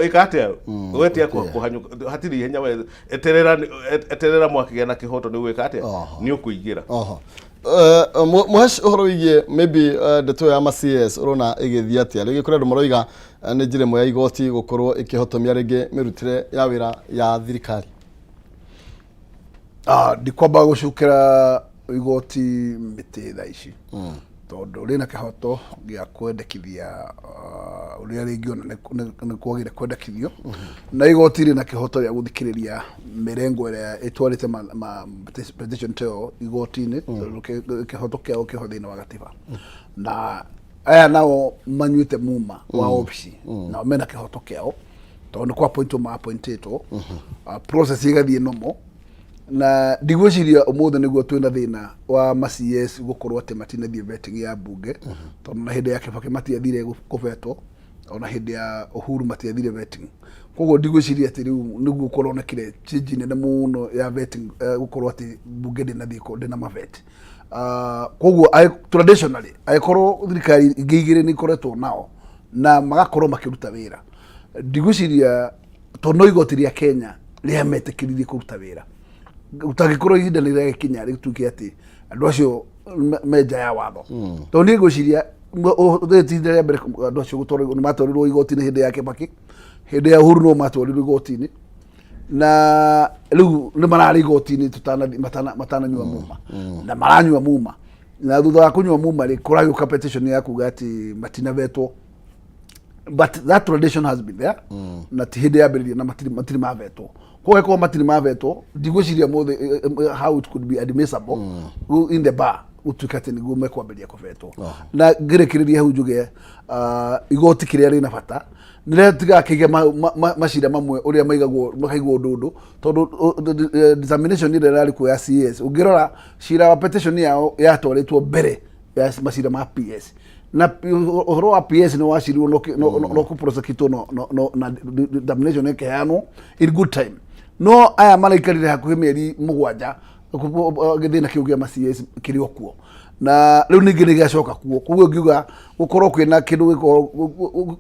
ĩka atĩa? We tiga kũhanyũka, hatirĩ ihenya. We eterera, eterera mwakĩgĩa na kĩhoto nĩ gwĩka atĩa, nĩ ũkũingĩra. Oho. Mũhesh, ũhoro wĩgiĩ maybe ndeto ya ma CS ũrona ĩgĩthiĩ atĩa? Rĩngĩ kũrĩ andũ maroiga nĩ njĩra ĩmwe ya igoti gũkorwo ĩkĩhotomia rĩngĩ mĩrutĩre ya wĩra ya thirikari. Ah, ndikwamba gũcukĩra igoti mĩtĩ thaa ici, tondũ rĩna kĩhoto gĩa kwendekithia ũrĩa rĩngĩona nĩ kwagĩrĩire kwendekithio, na igoti rĩna kĩhoto gĩa gũthikĩrĩria mĩrengo ĩrĩa ĩtwarĩte petition ta ĩyo igoti-inĩ, tondũ kĩhoto kĩao kĩho thĩinĩ wa gatiba. Na aya nao manyuĩte muma wa obici nao mena kĩhoto kĩao, tondũ nĩ kwa appointwo ma appointĩtwo. Process ĩgathiĩ nomo, na ndigwĩciria ũmũthĩ nĩguo twĩna thĩna wa ma CS gũkorwo atĩ matinathiĩ vetting ya mbunge, tondũ na hĩndĩ ya Kibaki matiathire kũvetwo, ona hĩndĩ ya Uhuru matiathire vetting. Koguo ndigwĩciria atĩ rĩu nĩguo kũronekire change nene mũno ya vetting, gũkorwo atĩ mbunge ndĩnathiĩ ndĩna mavet. Koguo traditionally, angĩkorwo thirikari ingĩ igĩrĩ nĩ ikoretwo nao na magakorwo makĩruta wĩra, ndigwĩciria, tondũ no igoti rĩa Kenya rĩametĩkĩririe kũruta wĩra, gũtangĩkorwo ihinda nĩ rĩagĩkinya rĩtuĩke atĩ andũ acio me nja ya watho. Tondũ niĩ ngwĩciria rĩrĩ ti ihinda rĩa mbere andũ acio gũtwarwo. Nĩ matwarirwo igoti-inĩ hĩndĩ ya Kibaki, hĩndĩ ya Uhuru no matwarirwo igoti-inĩ, na rĩu nĩ mararĩ igoti-inĩ matananyua muma, na maranyua muma. Na thutha wa kũnyua muma rĩ, kũragĩũka petition ya kuga atĩ matinavetwo. But that tradition has been there, na ti hĩndĩ yambĩrĩria, na matirĩ mavetwo. Koguo angĩkorwo matirĩ mavetwo, ndigwĩciria mũthĩ how it could be admissible in the bar gũtuĩka atĩ nĩguo mekwambĩrĩria kũvetwo. Na ngĩrĩkĩrĩria hau njuge, igoti kĩrĩa rĩna bata nĩrĩtigaga kĩige macira mamwe ũrĩa maigagwo, makaigwo ndũndũ, tondũ determination ĩrĩa ĩrarĩ kuo ya CS, ũngĩrora cira wa petition yao yatwarĩtwo mbere ya macira ma PS. Na ũhoro wa PS nĩ wacirirwo no kũprosecutwo na determination ĩkĩheanwo in good time. No aya maraikarire hakuhĩ mĩeri 7 gĩthĩna kĩu kĩa ma CS kĩrĩ o kuo, na rĩu ningĩ nĩ gĩacoka kuo. Koguo ngiuga gũkorwo kwĩna kĩndũ gĩkorwo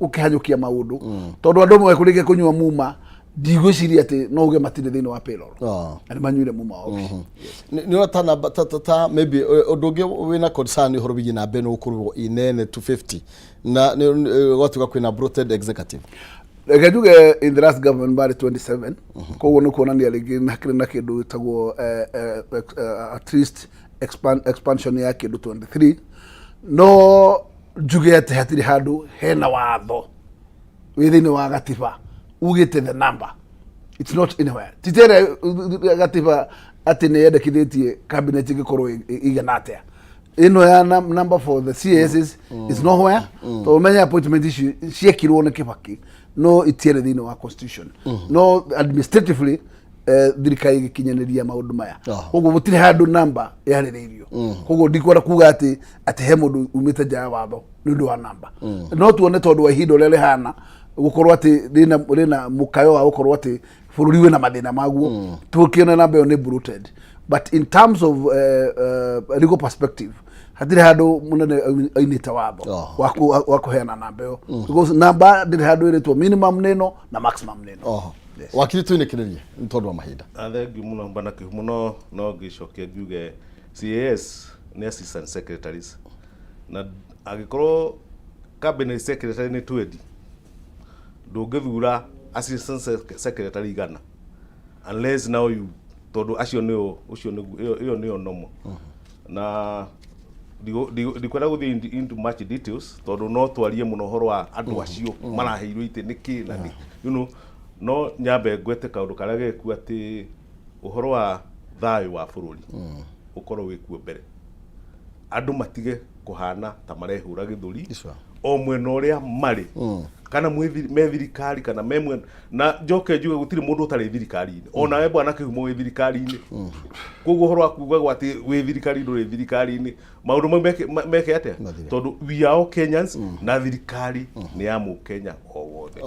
gũkĩhanyũkia maũndũ, tondũ andũ amwe kũrĩkia kũnyua muma, ndigwĩciria atĩ no uge matirĩ thĩinĩ wa payroll na nĩ manyuire muma wa obici. Nĩ ũrona ta namba ta maybe ũndũ ũngĩ wĩna concern ũhoro wĩgiĩ namba ĩno gũkorwo inene 250 na gwatuĩka kwĩna bloated executive. Reke njuge, in the last government marĩ 27. Koguo nĩ kuonania rĩngĩ nĩ hakĩrĩ na kĩndũ gĩtagwo at least expansion ya kĩndũ 23. No njuge atĩ hatirĩ handũ hena watho wĩ thĩinĩ wa gatiba ugĩte the number. It's not anywhere. Titere gatiba atĩ nĩ yendekithĩtie cabinet ĩgĩkorwo igana atĩa. Ĩno ya number for the CASs is nowhere, tondũ ũmenye appointment ici ciekirwo nĩ Kibaki, no itiarĩ thĩinĩ wa constitution. No administratively thirikari ĩgĩkinyanĩria maũndũ maya. Koguo gũtirĩ handũ namba yarĩrĩirio. Koguo ndikwenda kuga atĩ he mũndũ umĩte nja ya watho nĩ ũndũ wa namba. No tuone tondũ wa ihinda ũrĩa rĩhana, gũkorwo atĩ rĩna mũkayo wa gũkorwo atĩ bũrũri wĩna mathĩna maguo, tũkĩona namba ĩyo nĩ bloated. But in terms of legal perspective, hatirĩ handũ mũnene ainĩte watho wa kũheana namba ĩyo, because namba ndĩrĩ handũ ĩrĩtwo minimum nĩ ĩno na maximum nĩ ĩno. Oho. Wakiri, twinĩkĩrĩrie nĩ tondũ wa mahinda. Thengiũ mũno, bwana Kĩhumo. No ngĩcokia ngiuge CAS nĩ assistant secretaries, na angĩkorwo cabinet secretary nĩ 20, ndũngĩthura assistant secretary 100 unless now you, tondũ acio nĩo, ũcio nĩguo ĩyo nĩyo normal. Na ndikwenda gũthiĩ into much details, tondũ no twarie mũno ũhoro wa andũ acio maraheirwo itĩ nĩkĩ na nĩ no nyambe ngwete kaũndũ karĩa gekuo, atĩ ũhoro wa thayũ wa bũrũri ũkorwo wĩkuo mbere, andũ matige kũhana ta marehũra gĩthũri o mwena ũrĩa marĩ, kana me thirikari kana me mwena. Na njoke njuge gũtirĩ mũndũ ũtarĩ thirikari-inĩ. Onawe bwana Kĩhumo wĩ thirikari-inĩ. Koguo ũhoro wa kuugagwo atĩ wĩ thirikari, ndũrĩ thirikari-inĩ, maũndũ mau meke atĩa? Tondũ we are all Kenyans, na thirikari nĩ ya mũkenya o wothe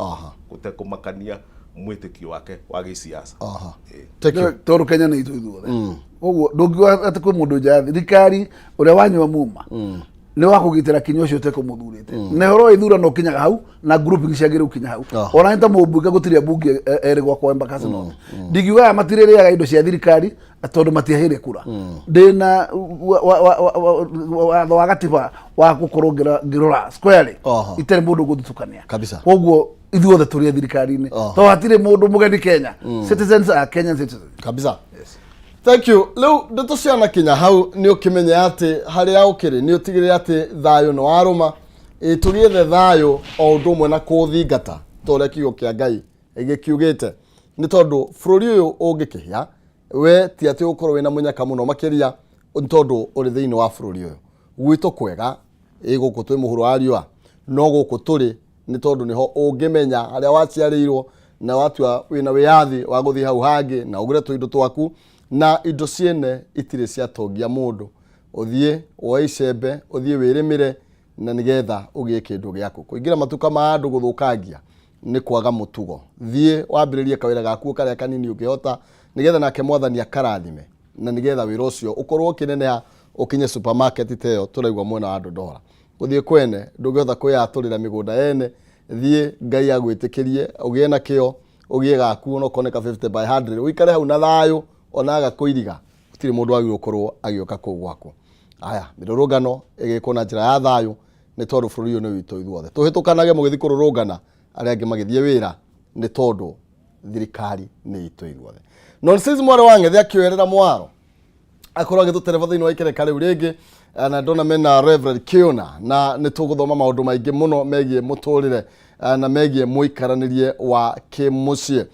gũtekũmakania mwĩtĩkio wake wa gĩsiasa. Thank you. Tondũ Kenya nĩ itũ ithuothe. Koguo ndũngiuga atĩ kwĩ mũndũ nja ya thirikari ũrĩa wanyua muma nĩ wa kũgitĩra kinya ũcio ũtekũmũthurĩte. Na ũhoro wa ithurano ũkinyaga hau, na grouping ciagĩrĩire gũkinya hau. Ona nĩ ta mũmbunge, gũtirĩ ambunge erĩ gwakwa Embakasi North. Ndingiuga aya matirĩrĩaga indo cia thirikari tondũ matiaheire kura. Ndĩna watho wa gatiba wa gũkorwo ngĩrora squarely itarĩ mũndũ ngũthutũkania. Koguo ithuothe tũrĩ a thirikari-inĩ, tondũ hatirĩ mũndũ mũgeni Kenya. Citizens are Kenyan citizens. Kabisa, thank you. Rĩu ndeto ciana kinya hau, nĩ ũkĩmenya atĩ harĩa ũkĩrĩ nĩ ũtigĩrĩre atĩ thayũ nĩ warũma. Ĩ tũgĩethe thayũ o ũndũ ũmwe na kũũthingata ta ũrĩa kiugo kĩa Ngai gĩkiugĩte, nĩ tondũ bũrũri ũyũ ũngĩkĩhĩa, we ti atĩ ũgũkorwo wĩna mũnyaka mũno makĩria, nĩ tondũ ũrĩ thĩinĩ wa bũrũri ũyũ gwitũ kwega. Ĩ gũkũ twĩ mũhuro wa riũa, no gũkũ tũrĩ nĩ tondũ nĩho ũngĩmenya harĩa waciarĩirwo na watua wĩna wĩyathi wa gũthiĩ hau hangĩ na ũgũre tũindo twaku, na indo ciene itirĩ ciatongia mũndũ. Ũthiĩ woe icembe, ũthiĩ wĩrĩmĩre na nĩgetha ũgĩe kĩndũ gĩaku. Kũingĩra matuka ma andũ gũthũkangia nĩ kwaga mũtugo. Thiĩ wambĩrĩrie kawĩra gaku karĩa kanini ũngĩhota, nĩgetha nake Mwathani akarathime, na nĩgetha wĩra ũcio ũkorwo ũkĩneneha ũkinye supermarket ta ĩyo tũraigua mwena wa Ndondora. Gũthiĩ kwene ndũngĩhota kwĩyatũrĩra mĩgũnda yene. Thiĩ Ngai agwĩtĩkĩrie ũgĩe na kĩo, ũgĩe gaku onokorwo nĩ ka 50 by 100, ũikare hau na thayũ, ona aga kũiriga gũtirĩ mũndũ wagĩrĩirwo gũkorwo agĩũka kũu gwaku. Aya mĩrũrũngano ĩgĩkwo na njĩra ya thayũ, nĩ tondũ bũrũri ũyũ nĩ witũ ithuothe. Tũhĩtũkanage mũgĩthiĩ kũrũrũngana, arĩa angĩ magĩthiĩ wĩra, nĩ tondũ thirikari nĩ itũ ithuothe. Nonsense mwarĩ wa Ng'ethe akĩoerera mwaro akorwo agĩtũtereba thĩinĩ wa ikereka rĩu rĩngĩ, na ndona mena Reverend Kiona, na nĩ tũgũthoma maũndũ maingĩ mũno megiĩ mũtũrĩre na megiĩ mũikaranĩrie wa kĩmũciĩ.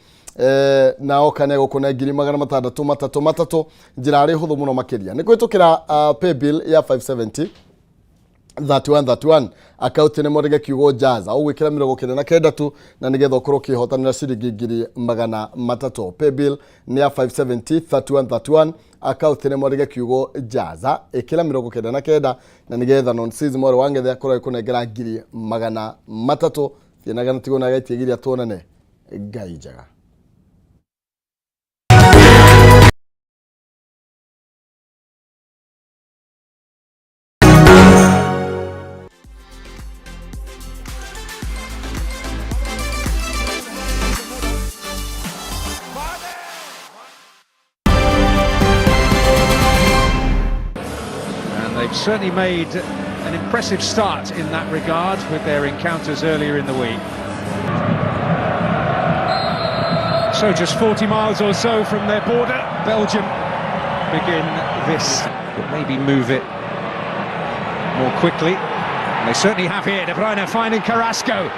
Na oka nĩ egũkũne 633 3. Njĩra arĩ hũthũ mũno makĩria nĩ kũhĩtũkĩra paybill ya 570. 3131 akaunti nĩ mwandĩke kiugo jaza ũgwĩkĩra 99 tu na nĩgetha ũkorwo ũkĩhotanĩra ciringi 300,000. Paybill nĩ ya 570 3131 akaunti nĩ mwandĩke kiugo jaza ĩkĩra 99 na nĩgetha non-season mwarĩ wa Ng'ethe akorwo agĩkũnengera 300,000. Thiĩ na gana tigwo na gaitie tuonane Ngai njega. And they've certainly made an impressive start in that regard with their encounters earlier in the week. So just 40 miles or so from their border, Belgium begin this, but maybe move it more quickly. And they certainly have here. De Bruyne finding Carrasco.